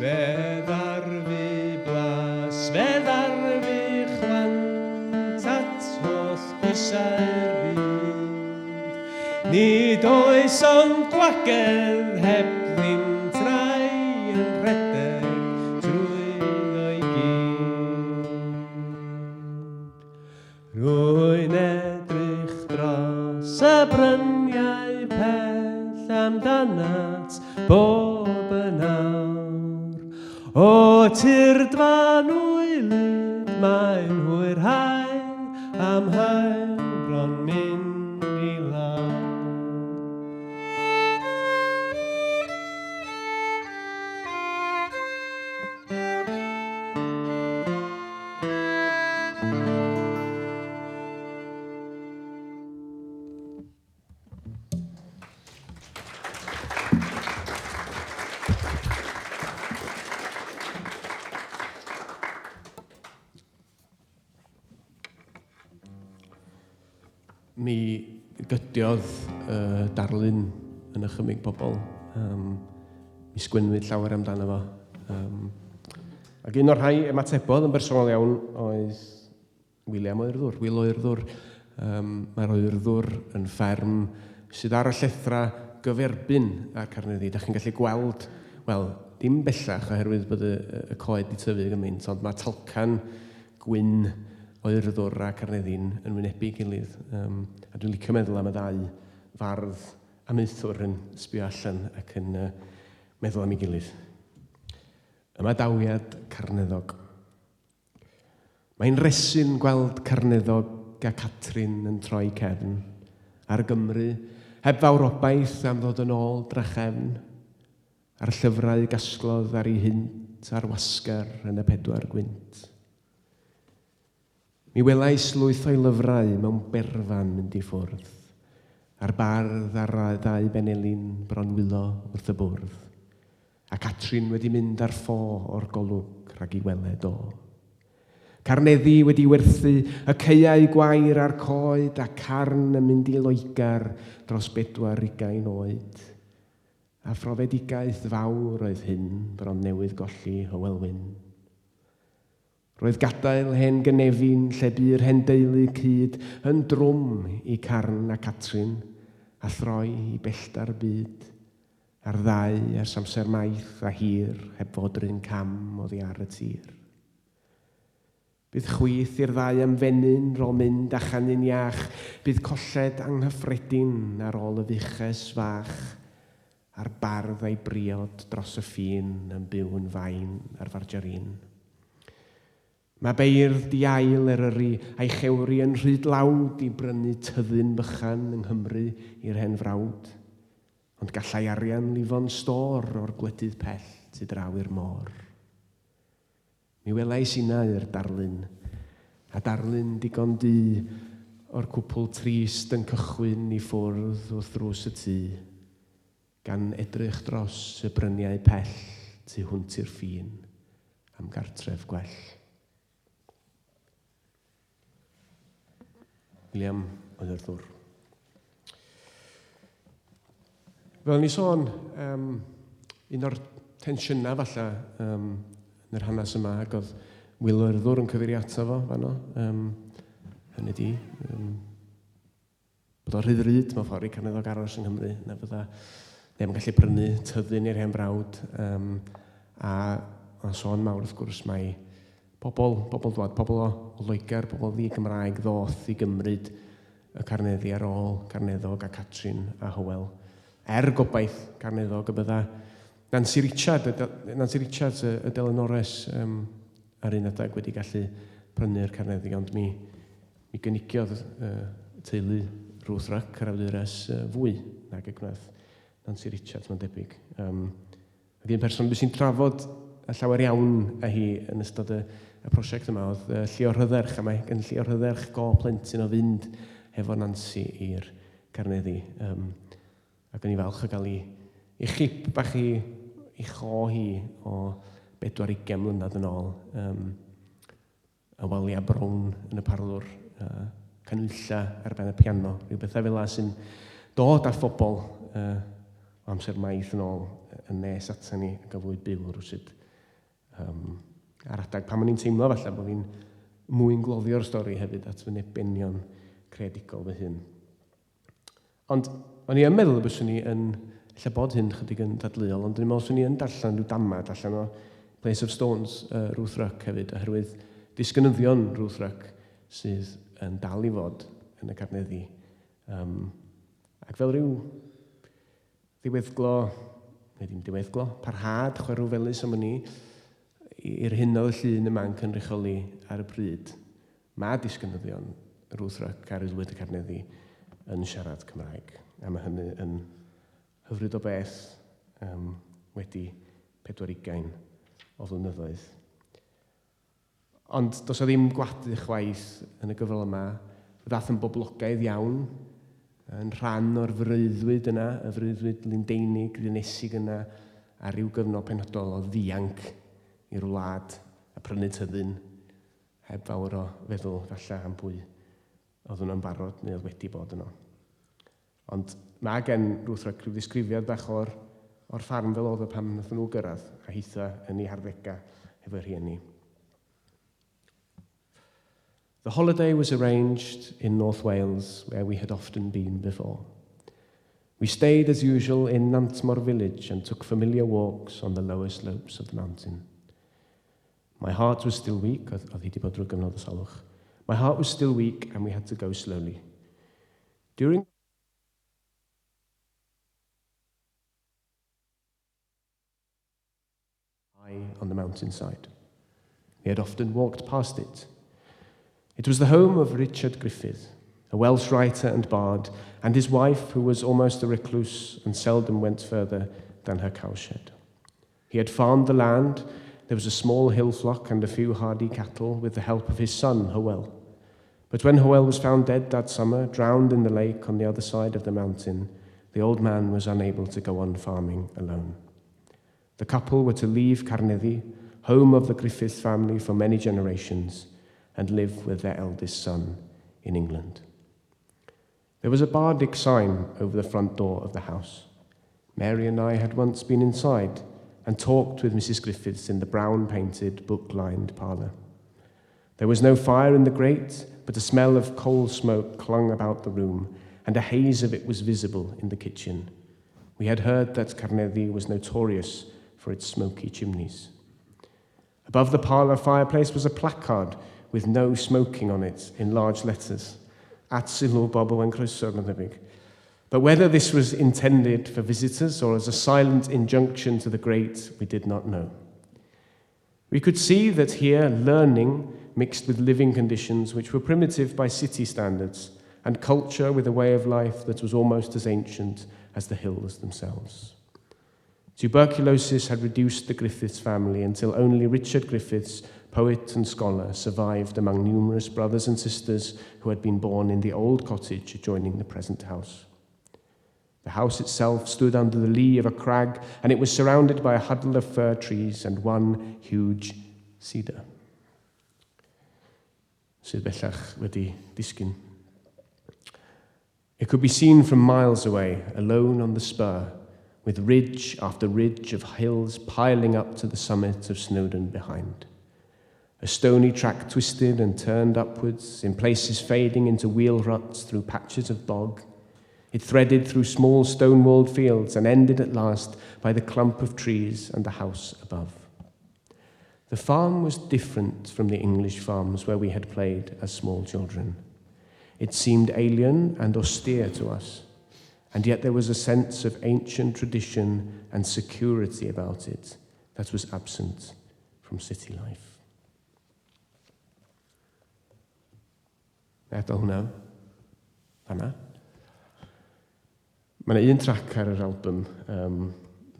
Fe ddarfu blas, fe ddarfu chwant at holl bwysau'r byd. Nid oes ond gwagedd heb ddim trai yn rhedeg trwyddo'i gyd. Rwy'n edrych dros y bryniau pell amdanat bob yn awr. O tyrd fan wylyd, mae'n hwyrhau am haul bron mynd i lawr. Mi gydiodd uh, darlun yn ychymyg pobl. Um, mi sgwennwyd llawer amdano fo. Um, ac un o'r rhai ymatebodd yn bersonol iawn oedd William Oerddwr, Wil Oerddwr. Um, mae'r Oerddwr yn fferm sydd ar y llethrau gyferbyn â'r Carneddi. Da chi'n gallu gweld, wel, dim bellach oherwydd bod y, y coed wedi tyfu gymaint, ond mae talcan gwyn Oerddwr a Carneddi'n yn wynebu gilydd. Um, a dwi'n licio meddwl am y ddau fardd amaethwr yn sbio allan ac yn uh, meddwl am ei gilydd. Ymadawiad Carneddog. Mae'n resyn gweld Carneddog a Catrin yn troi cefn ar Gymru, heb fawr obaith am ddod yn ôl drachefn, a'r llyfrau gasglodd ar ei hynt ar wasgar yn y pedwar gwynt. Mi welais lwyth o'i lyfrau mewn berfan mynd i ffwrdd, a'r bardd a'r ddau benelin bron wylo wrth y bwrdd, a Catrin wedi mynd ar ffo o'r golwg rhag i weled o. Carneddi wedi werthu, y caeau gwair a'r coed, a Carn yn mynd i Loegr dros bedwar ugain oed. A phrofedigaeth fawr oedd hyn bron newydd golli Hywel Wyn. Roedd gadael hen gynefin lle bu'r hen deulu cyd yn drwm i Carn a Catrin, a throi i bellter y byd, a'r ddau ers amser maith a hir heb fod 'run cam oddi ar y tir. Bydd chwith i'r ddau am fenyn 'rôl mynd a chanu'n iach, bydd colled anghyffredin ar ôl y fuches fach, a'r bardd a'i briod dros y ffin yn byw'n fain ar farjarin. Mae beirdd di-ail Eryri a'i chewri yn rhy dlawd i brynu tyddyn bychan yng Nghymru i'r hen frawd. Ond gallai arian lifo'n stôr o'r gwledydd pell tu draw i'r môr. Mi welais innau'r darlun, a darlun digon du o'r cwpl trist yn cychwyn i ffwrdd wrth ddrws y tŷ, gan edrych dros y bryniau pell tu hwnt i'r ffin am gartref gwell. William oedd yr ddwr. Fel ni sôn, um, un o'r tensiynau falle um, yn yr hanes yma, ac oedd Wil Oerddwr yn cyfeirio ato fo fanno, um, Hynny di, um, bod o'n rhy ddrud mewn ffordd i Carneddog aros yng Nghymru, na fydda neb yn gallu prynu tyddyn i'r hen frawd. Um, a mae'n sôn mawr wrth gwrs mai pobl, pobl dwad, pobl o, o Loegr, pobl ddi-Gymraeg ddoth i gymryd y Carneddi ar ôl Carneddog a Catrin a Hywel. Er gobaith Carneddog y bydda Nansi Richard, y, Nansi Richards, y, y delynores um, ar un adeg wedi gallu prynu'r Carneddi, ond mi, mi gynigiodd uh, teulu Ruth Ruck, yr awdures, uh, fwy nag y gwnaeth Nansi Richards, mae'n debyg. Um, ac un person bys i'n trafod y llawer iawn â hi yn ystod y, y prosiect yma oedd uh, Llio Rhydderch, a mae gen Llio Rhydderch go plentyn o fynd hefo Nansi i'r Carneddi. Um, Ac o'n i falch o gael i, i chip bach i, i cho hi o 40 mlynedd yn ôl. Um, y waliau brown yn y parlwr, uh, canwylla ar ben y piano, rhyw bethau fel sy'n dod â phobl uh, o amser maith yn ôl yn nes ata ni ac yn fwy byw rhywsut. Um, ar adeg pan o'n i'n teimlo falle bod fi'n mwy'n gloddio'r stori hefyd at fy nebenion creadigol fy hun. Ond o'n i yn meddwl y byswn i yn, ella bod hyn chydig yn ddadleuol, ond o'n i'n meddwl swn i yn darllen rhyw damad allan o Place of Stones uh, Ruth Ruck hefyd, oherwydd disgynyddion Ruth Ruck sydd yn dal i fod yn y Carneddi. Um, ac fel rhyw ddiweddglo, neu ddim diweddglo, parhad chwerw felys am wn i, i'r hyn oedd y llun yma'n cynrychioli ar y pryd. Mae disgynyddion Ruth Ruck ar Aelwyd y Carneddi yn siarad Cymraeg, a mae hynny yn hyfryd o beth um, wedi 40 o flynyddoedd. Ond does o ddim gwadu chwaith yn y gyfrol yma, ddath yn boblogaidd iawn, yn rhan o'r freuddwyd yna, y freuddwyd Lundeinig, ddinesig yna, a rhyw gyfnod penodol o ddianc i'r wlad a prynu tyddyn heb fawr o feddwl falle am pwy oedd yno'n barod neu oedd wedi bod yno. Ond mae gen Ruth Ruck rhyw ddisgrifiad bach o'r, or ffarm fel oedd o pan wnaethon nhw gyrraedd, a hitha yn ei harddegau hefo'i rhieni. The holiday was arranged in North Wales, where we had often been before. We stayed as usual in Nantmor village and took familiar walks on the lower slopes of the mountain. My heart was still weak, oedd, oedd hi wedi bod drwy gyfnod o salwch. My heart was still weak and we had to go slowly. During high on the mountainside. We had often walked past it. It was the home of Richard Griffith, a Welsh writer and bard, and his wife, who was almost a recluse and seldom went further than her cowshed. He had farmed the land. There was a small hill flock and a few hardy cattle with the help of his son, Hywel. But when Hywel was found dead that summer, drowned in the lake on the other side of the mountain, the old man was unable to go on farming alone. The couple were to leave Carneddi, home of the Griffith family for many generations, and live with their eldest son in England. There was a bardic sign over the front door of the house. Mary and I had once been inside and talked with Mrs. Griffiths in the brown-painted, book-lined parlour. There was no fire in the grate, but a smell of coal smoke clung about the room, and a haze of it was visible in the kitchen. We had heard that Carneddi was notorious for its smoky chimneys. Above the parlour fireplace was a placard with no smoking on it in large letters. At sylw bobl yn croeso, mae'n debyg. But whether this was intended for visitors or as a silent injunction to the great, we did not know. We could see that here learning mixed with living conditions which were primitive by city standards and culture with a way of life that was almost as ancient as the hills themselves. Tuberculosis had reduced the Griffiths family until only Richard Griffiths, poet and scholar, survived among numerous brothers and sisters who had been born in the old cottage adjoining the present house. The house itself stood under the lee of a crag, and it was surrounded by a huddle of fir trees and one huge cedar. Sydd bellach wedi disgyn. It could be seen from miles away, alone on the spur, with ridge after ridge of hills piling up to the summit of Snowdon behind. A stony track twisted and turned upwards, in places fading into wheel ruts through patches of bog. It threaded through small stone-walled fields and ended at last by the clump of trees and the house above. The farm was different from the English farms where we had played as small children. It seemed alien and austere to us, and yet there was a sense of ancient tradition and security about it that was absent from city life. Eto hwnna. Fanna. Mae yna un trac ar yr album, um,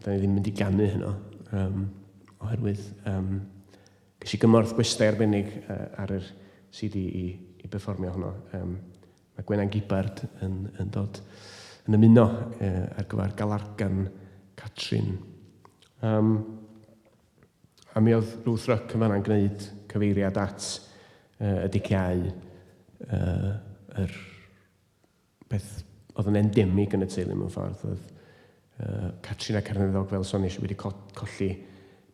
da ni ddim mynd i ganu heno, um, oherwydd um, ges i gymorth gwestai arbennig uh, ar yr CD i, i berfformio honno. Um, mae Gwenan Gibbard yn, yn dod yn ymuno uh, ar gyfer Galargan Catrin. Um, a mi oedd Ruth Ruck yn fanna'n gwneud cyfeiriad at uh, y diciau, uh, yr peth oedd yn endemig yn y teulu mewn ffordd. Oedd uh, Catrin a Carneddog, fel soniais, wedi co colli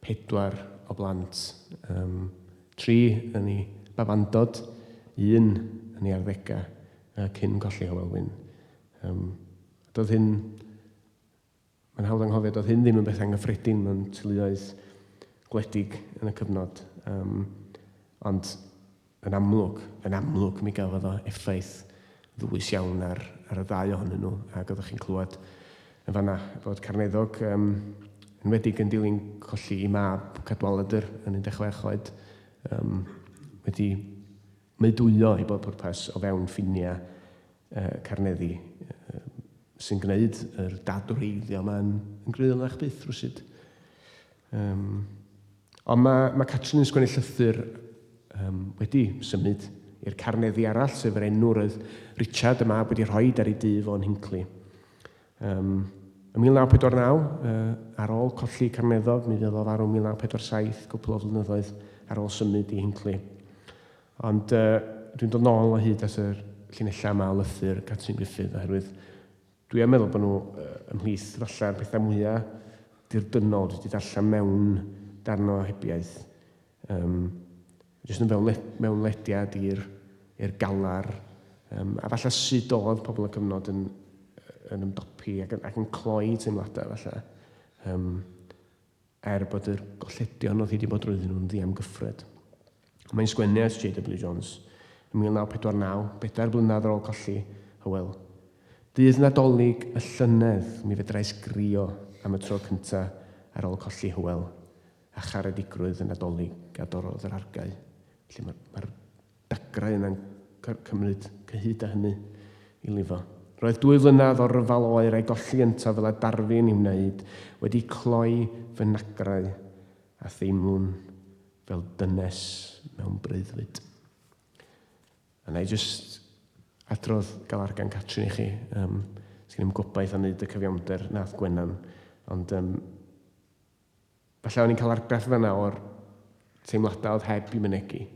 pedwar o blant. Um, tri yn ei bafandod, un yn ei arddegau uh, cyn colli Hywel Wyn. Um, doedd hyn, mae'n hawdd anghofio, doedd hyn ddim yn beth anghyffredin mewn teuluoedd gwledig yn y cyfnod. Um, ond yn amlwg, yn amlwg mi gafodd o effaith ddwys iawn ar, ar y ddau ohonyn nhw, ac oeddech chi'n clywed yn fanna fod Carneddog, um, enwedig yn dilyn colli i mab Cadwaladr yn 16 oed, um, wedi meudwyo i bob pwrpas o fewn ffiniau uh, Carneddi, uh, sy'n gwneud yr dadwreiddio yma'n yn gryfach byth rwsyd. Um, ond mae, mae Catrin yn sgwennu llythyr um, wedi symud i'r carneddi arall, sef yr enw roedd Richard y mab wedi rhoi ar ei dŷ fo'n Hinckley. Um, ym 1949, uh, ar ôl colli Carneddog, mi fydd o farw 1947, cwpl o flynyddoedd ar ôl symud i Hinckley. Ond uh, dwi'n dod nôl o hyd at yr llinellau yma o lythyr Catrin Griffith, oherwydd Dwi yn meddwl bod nhw ymhlith falle'r pethau mwyaf dirdynnol dwi wedi darllen mewn darn o ohebiaeth. Um, jyst yn fewn, mewn lediad i'r i'r galar. Um, a falle sut oedd pobl y cyfnod yn, yn ymdopi ac, ac yn cloi teimladau falle. Um, er bod yr golledion oedd hi wedi bod drwyddyn nhw'n ddiamgyffred. Mae'n sgwennu at JW Jones yn 1949, bedair blynedd ar ôl colli Hywel. Dydd Nadolig y llynedd mi fedrais grio am y tro cynta ar ôl colli Hywel a charedigrwydd y Nadolig a dorrodd yr argae. Felly mae'r mae dagrau yna'n cymryd cyhyd â hynny i lifo. Roedd dwy flynedd o ryfel oer a'i golli yntaf fel a darfu'n i'w wneud wedi cloi fy nagrau a theimlwn fel dynes mewn breuddwyd. A na i jyst adrodd galargan Catrin i chi. Um, Sgyn i'm gobaith am wneud y cyfiawnder nath Gwenan, ond um, Falle o'n i'n cael argraff fanna o'r teimladau oedd heb i mynegi.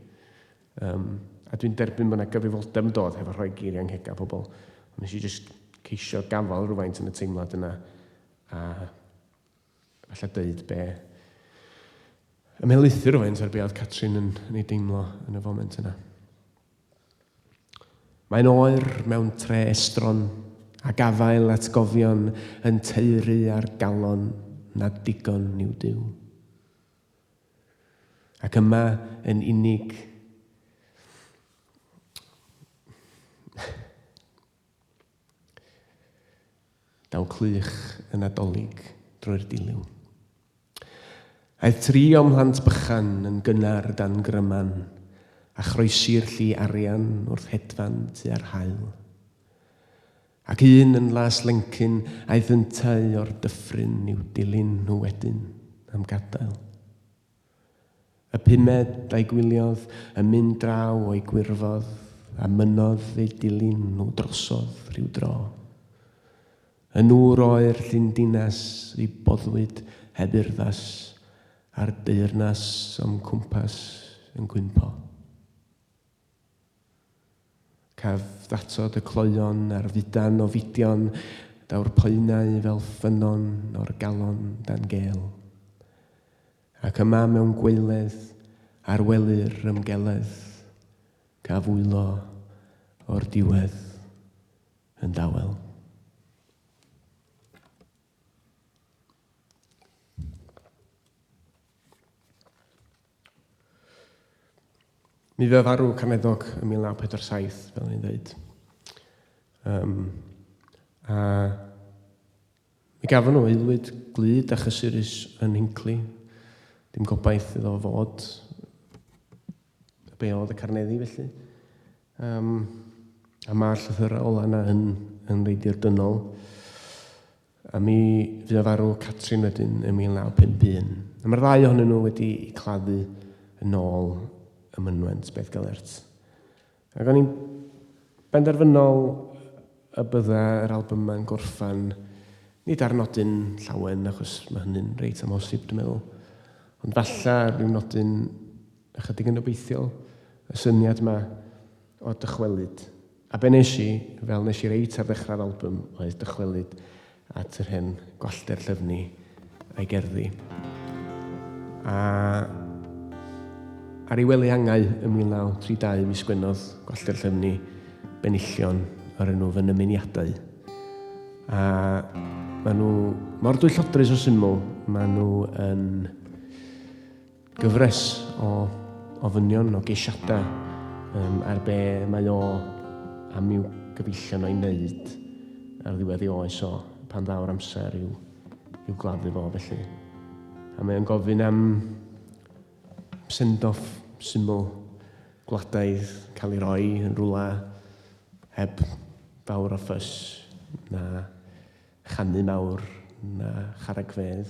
Um, a dwi'n derbyn bod yna gyfrifoldeb yn dod hefo rhoi geiriau yng nghegau pobl. Ond nes i jyst ceisio gafael rhywfaint yn y teimlad yna a falle deud be ymhelaethu rhywfaint ar be oedd Catrin yn, yn ei deimlo yn y foment yna. Mae'n oer mewn tre estron, a gafael atgofion yn taeru ar galon nad digon i'w Duw. Ac yma yn unig Daw clych y Nadolig drwy'r dilyw. Aeth tri o'm mhlant bychan yn gynnar dan gryman, a chroesi'r lli arian wrth hedfan tua'r haul. Ac un yn las lencyn aeth yntau o'r dyffryn i'w dilyn nhw wedyn am gadael. Y pumed a'i gwyliodd yn mynd draw o'i gwirfodd a mynnodd eu dilyn nhw drosodd rhyw dro. Yn nŵr oer Llyn Dinas i boddwyd heb urddas a'r deyrnas o'm cwmpas yn gwympo. Caf ddatod y cloeon a'r fudan o fudion, daw'r poenau fel ffynnon o'r galon dan gêl. Ac yma mewn gwaeledd, Ar wely'r ymgeledd, Caf wylo o'r diwedd yn dawel. Mi fu farw Carneddog ym 1947, fel ni'n dweud. Um, a mi gafon nhw aelwyd glyd a chysurus yn Hinckley. Dim gobaith iddo fod be oedd y Carneddi felly. Um, a mae'r llythyrau ola yna yn, yn reit dynol. A mi fu o farw Catrin wedyn ym 1951. A mae'r ddau ohonyn nhw wedi eu claddu yn ôl ym mynwent Beddgelert. Ac o'n i'n benderfynol y bydda yr album yma'n gorffan nid ar nodyn llawen, achos mae hynny'n reit amhosib dwi'n meddwl, ond falla ar ryw nodyn ychydig yn obeithiol, y syniad yma o dychwelyd. A be nes i, fel nes i reit ar ddechrau'r album, oedd dychwelyd at yr hen Gwallter Llyfni a'i gerddi. A ar ei wely angau ym 1932 mi sgwennodd Gwallter Llyfni benillion o'r enw Fy Nymuniadau. A maen nhw mor dwyllodrus o syml, maen nhw yn Gyfres o ofynion, o geisiadau um, ar be mae o am i'w gyfeillion o'i wneud ar ddiwedd ei oes o, pan ddaw'r amser i'w, i'w gladdu fo felly. A mae o'n gofyn am send-off syml gwladaidd cael ei roi yn rhywle heb fawr o ffys na chanu mawr na charreg fedd.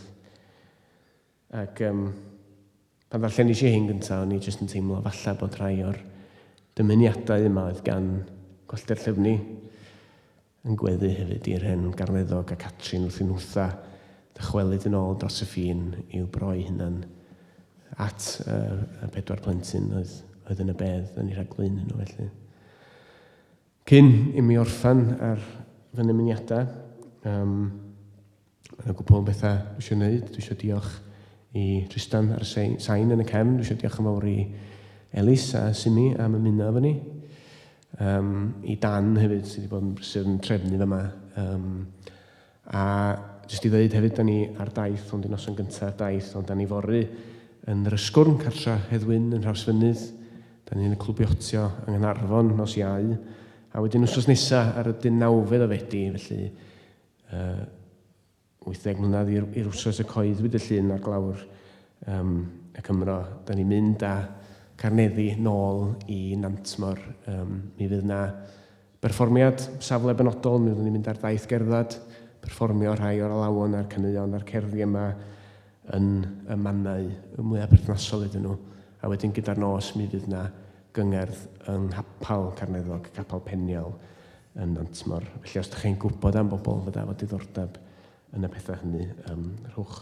Ac um, pan ddarllenis i hyn gyntaf, o'n i jyst yn teimlo falle bod rhai o'r dymuniadau yma oedd gan Gwallter Llyfni yn gweddu hefyd i'r hen Garneddog a Catrin wrth i nhwtha ddychwelyd yn ôl dros y ffin i'w broi hunan at uh, y pedwar plentyn oedd, oedd yn y bedd yn eu rhagflaen nhw felly. Cyn i mi orffen ar fy nymuniadau, um, mae yna gwpl o bethau dwi eisiau gwneud. Dwi eisiau diolch i Tristan ar y sain yn y cefn. Dwi eisiau diolch yn fawr i Elis a Simi am ymuno efo ni. Um, I Dan hefyd sydd wedi bod yn brysur yn trefnu fyma. Um, a jyst i ddweud hefyd, da ni ar daith, ond i noson gyntaf daith, ond da ni fory yn yr Ysgwrn, cartra Hedd Wyn yn Nhrawsfynydd. Da ni yn y Clwb Iotio yng Nghaernarfon nos Iau, a wedyn wsos nesa ar y deunawfed o Fedi, felly uh, 80 mlynedd i'r, i'r wsos y coeddwyd y llun ar glawr um, y Cymro. Da ni'n mynd â Carneddi nôl i Nantmor. Um, mi fydd na berfformiad safle benodol, mi fyddwn ni'n mynd ar daith gerdded, perfformio rhai o'r alawon a'r caneuon a'r cerddi yma yn y mannau mwyaf perthnasol iddyn nhw. A wedyn gyda'r nos mi fydd 'na gyngerdd yng Nghapel Carneddog, Capel Peniel yn Nantmor. Felly os ydych chi'n gwybod am bobl fydda efo diddordeb yn y pethau hynny, um, rhowch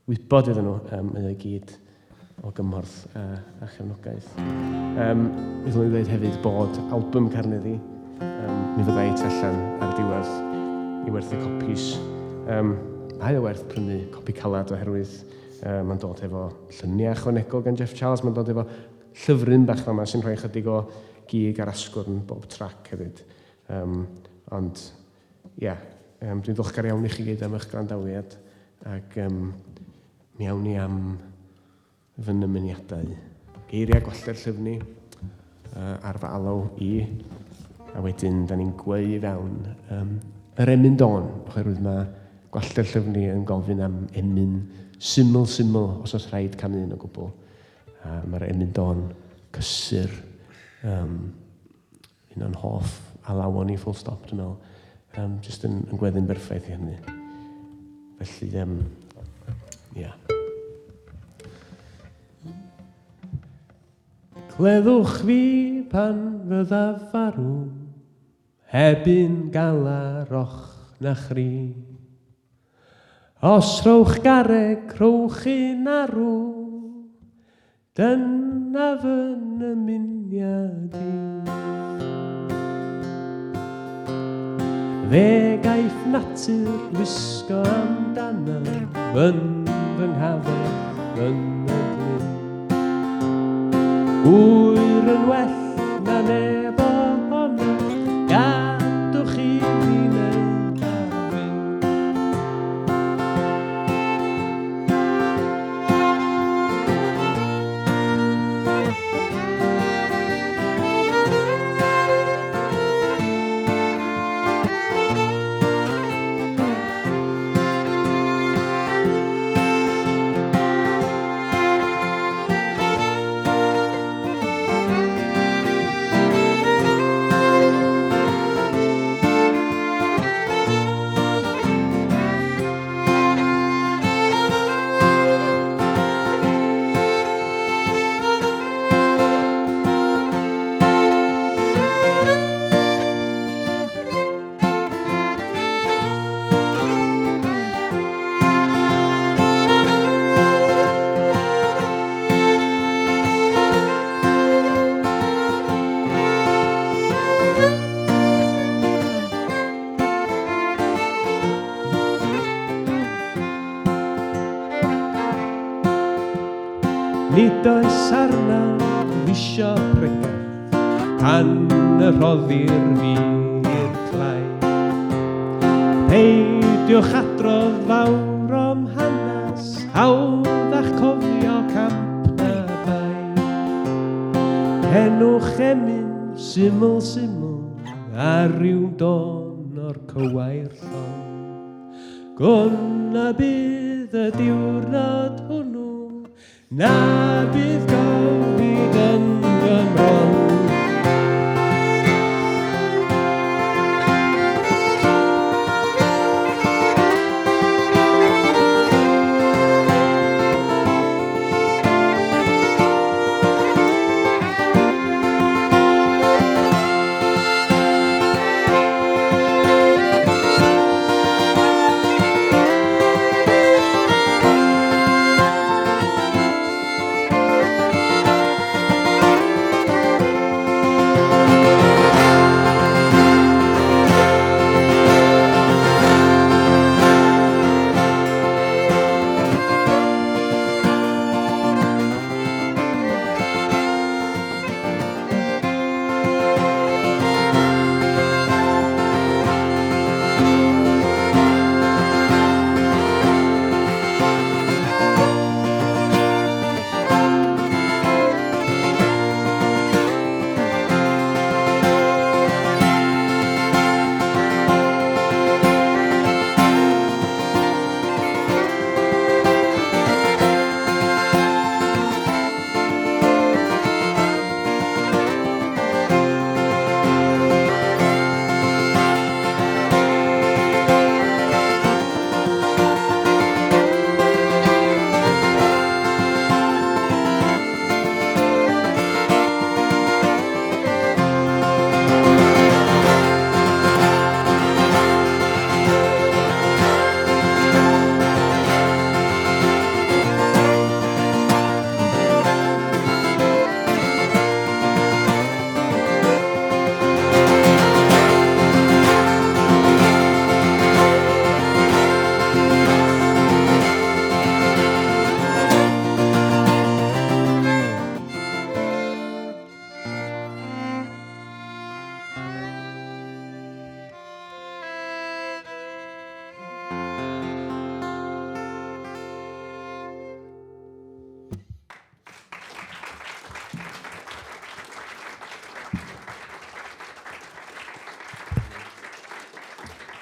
wybod iddyn nhw, um, mae o i gyd o gymorth a, a chefnogaeth. Um, mi ddylwn i ddweud hefyd bod album Carneddi, um, mi fydda i tu allan ar y diwedd i werthu copis. Um, mae o werth prynu copi calad oherwydd uh, mae'n dod efo lluniau ychwanegol gan Jeff Charles, mae'n dod efo llyfryn bach fama sy'n rhoi chydig o gig ar asgwrn bob trac hefyd. Um, ond, ie, yeah, um, dwi'n ddiolchgar iawn i chi gyd am eich gwrandawiad ac um, mi awn ni am fy nymuniadau. Geiriau Gwallter Llyfni uh, ar fy alaw i, a wedyn da ni'n gweu i fewn um, yr emyn dôn, oherwydd mae Gwallter Llyfni yn gofyn am emyn syml syml os oes rhaid canu un o gwbl. A mae'r emyn dôn cysur um, Un o'n hoff alawon i full stop, dwi'n meddwl. Um, just yn, yn gweddu'n berffaith i hynny. Felly, um, yeah. Cleddwch fi pan fyddaf farw, heb un galar och na chri. Os rhowch garreg, rhowch un arw, Dyna fy nymuniad i. Fe gaiff natur wisgo amdanaf yn fy nghafell yn y glyn. Gwyr yn well na neb ohono, gadwch i mi wneud a fyn. Nid oes arnaf isio pregeth pan y rhoddir fi i'r clai. Peidiwch adrodd fawr o'm hanes, hawddach cofio camp na bai. Henwch emyn syml syml ar ryw don o'r cywair llon. Gwn na bydd y diwrnod hwnnw, na bydd gofid yn fy mron.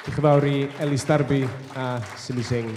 Diolch yn fawr i Elis Darby a Simi Singh.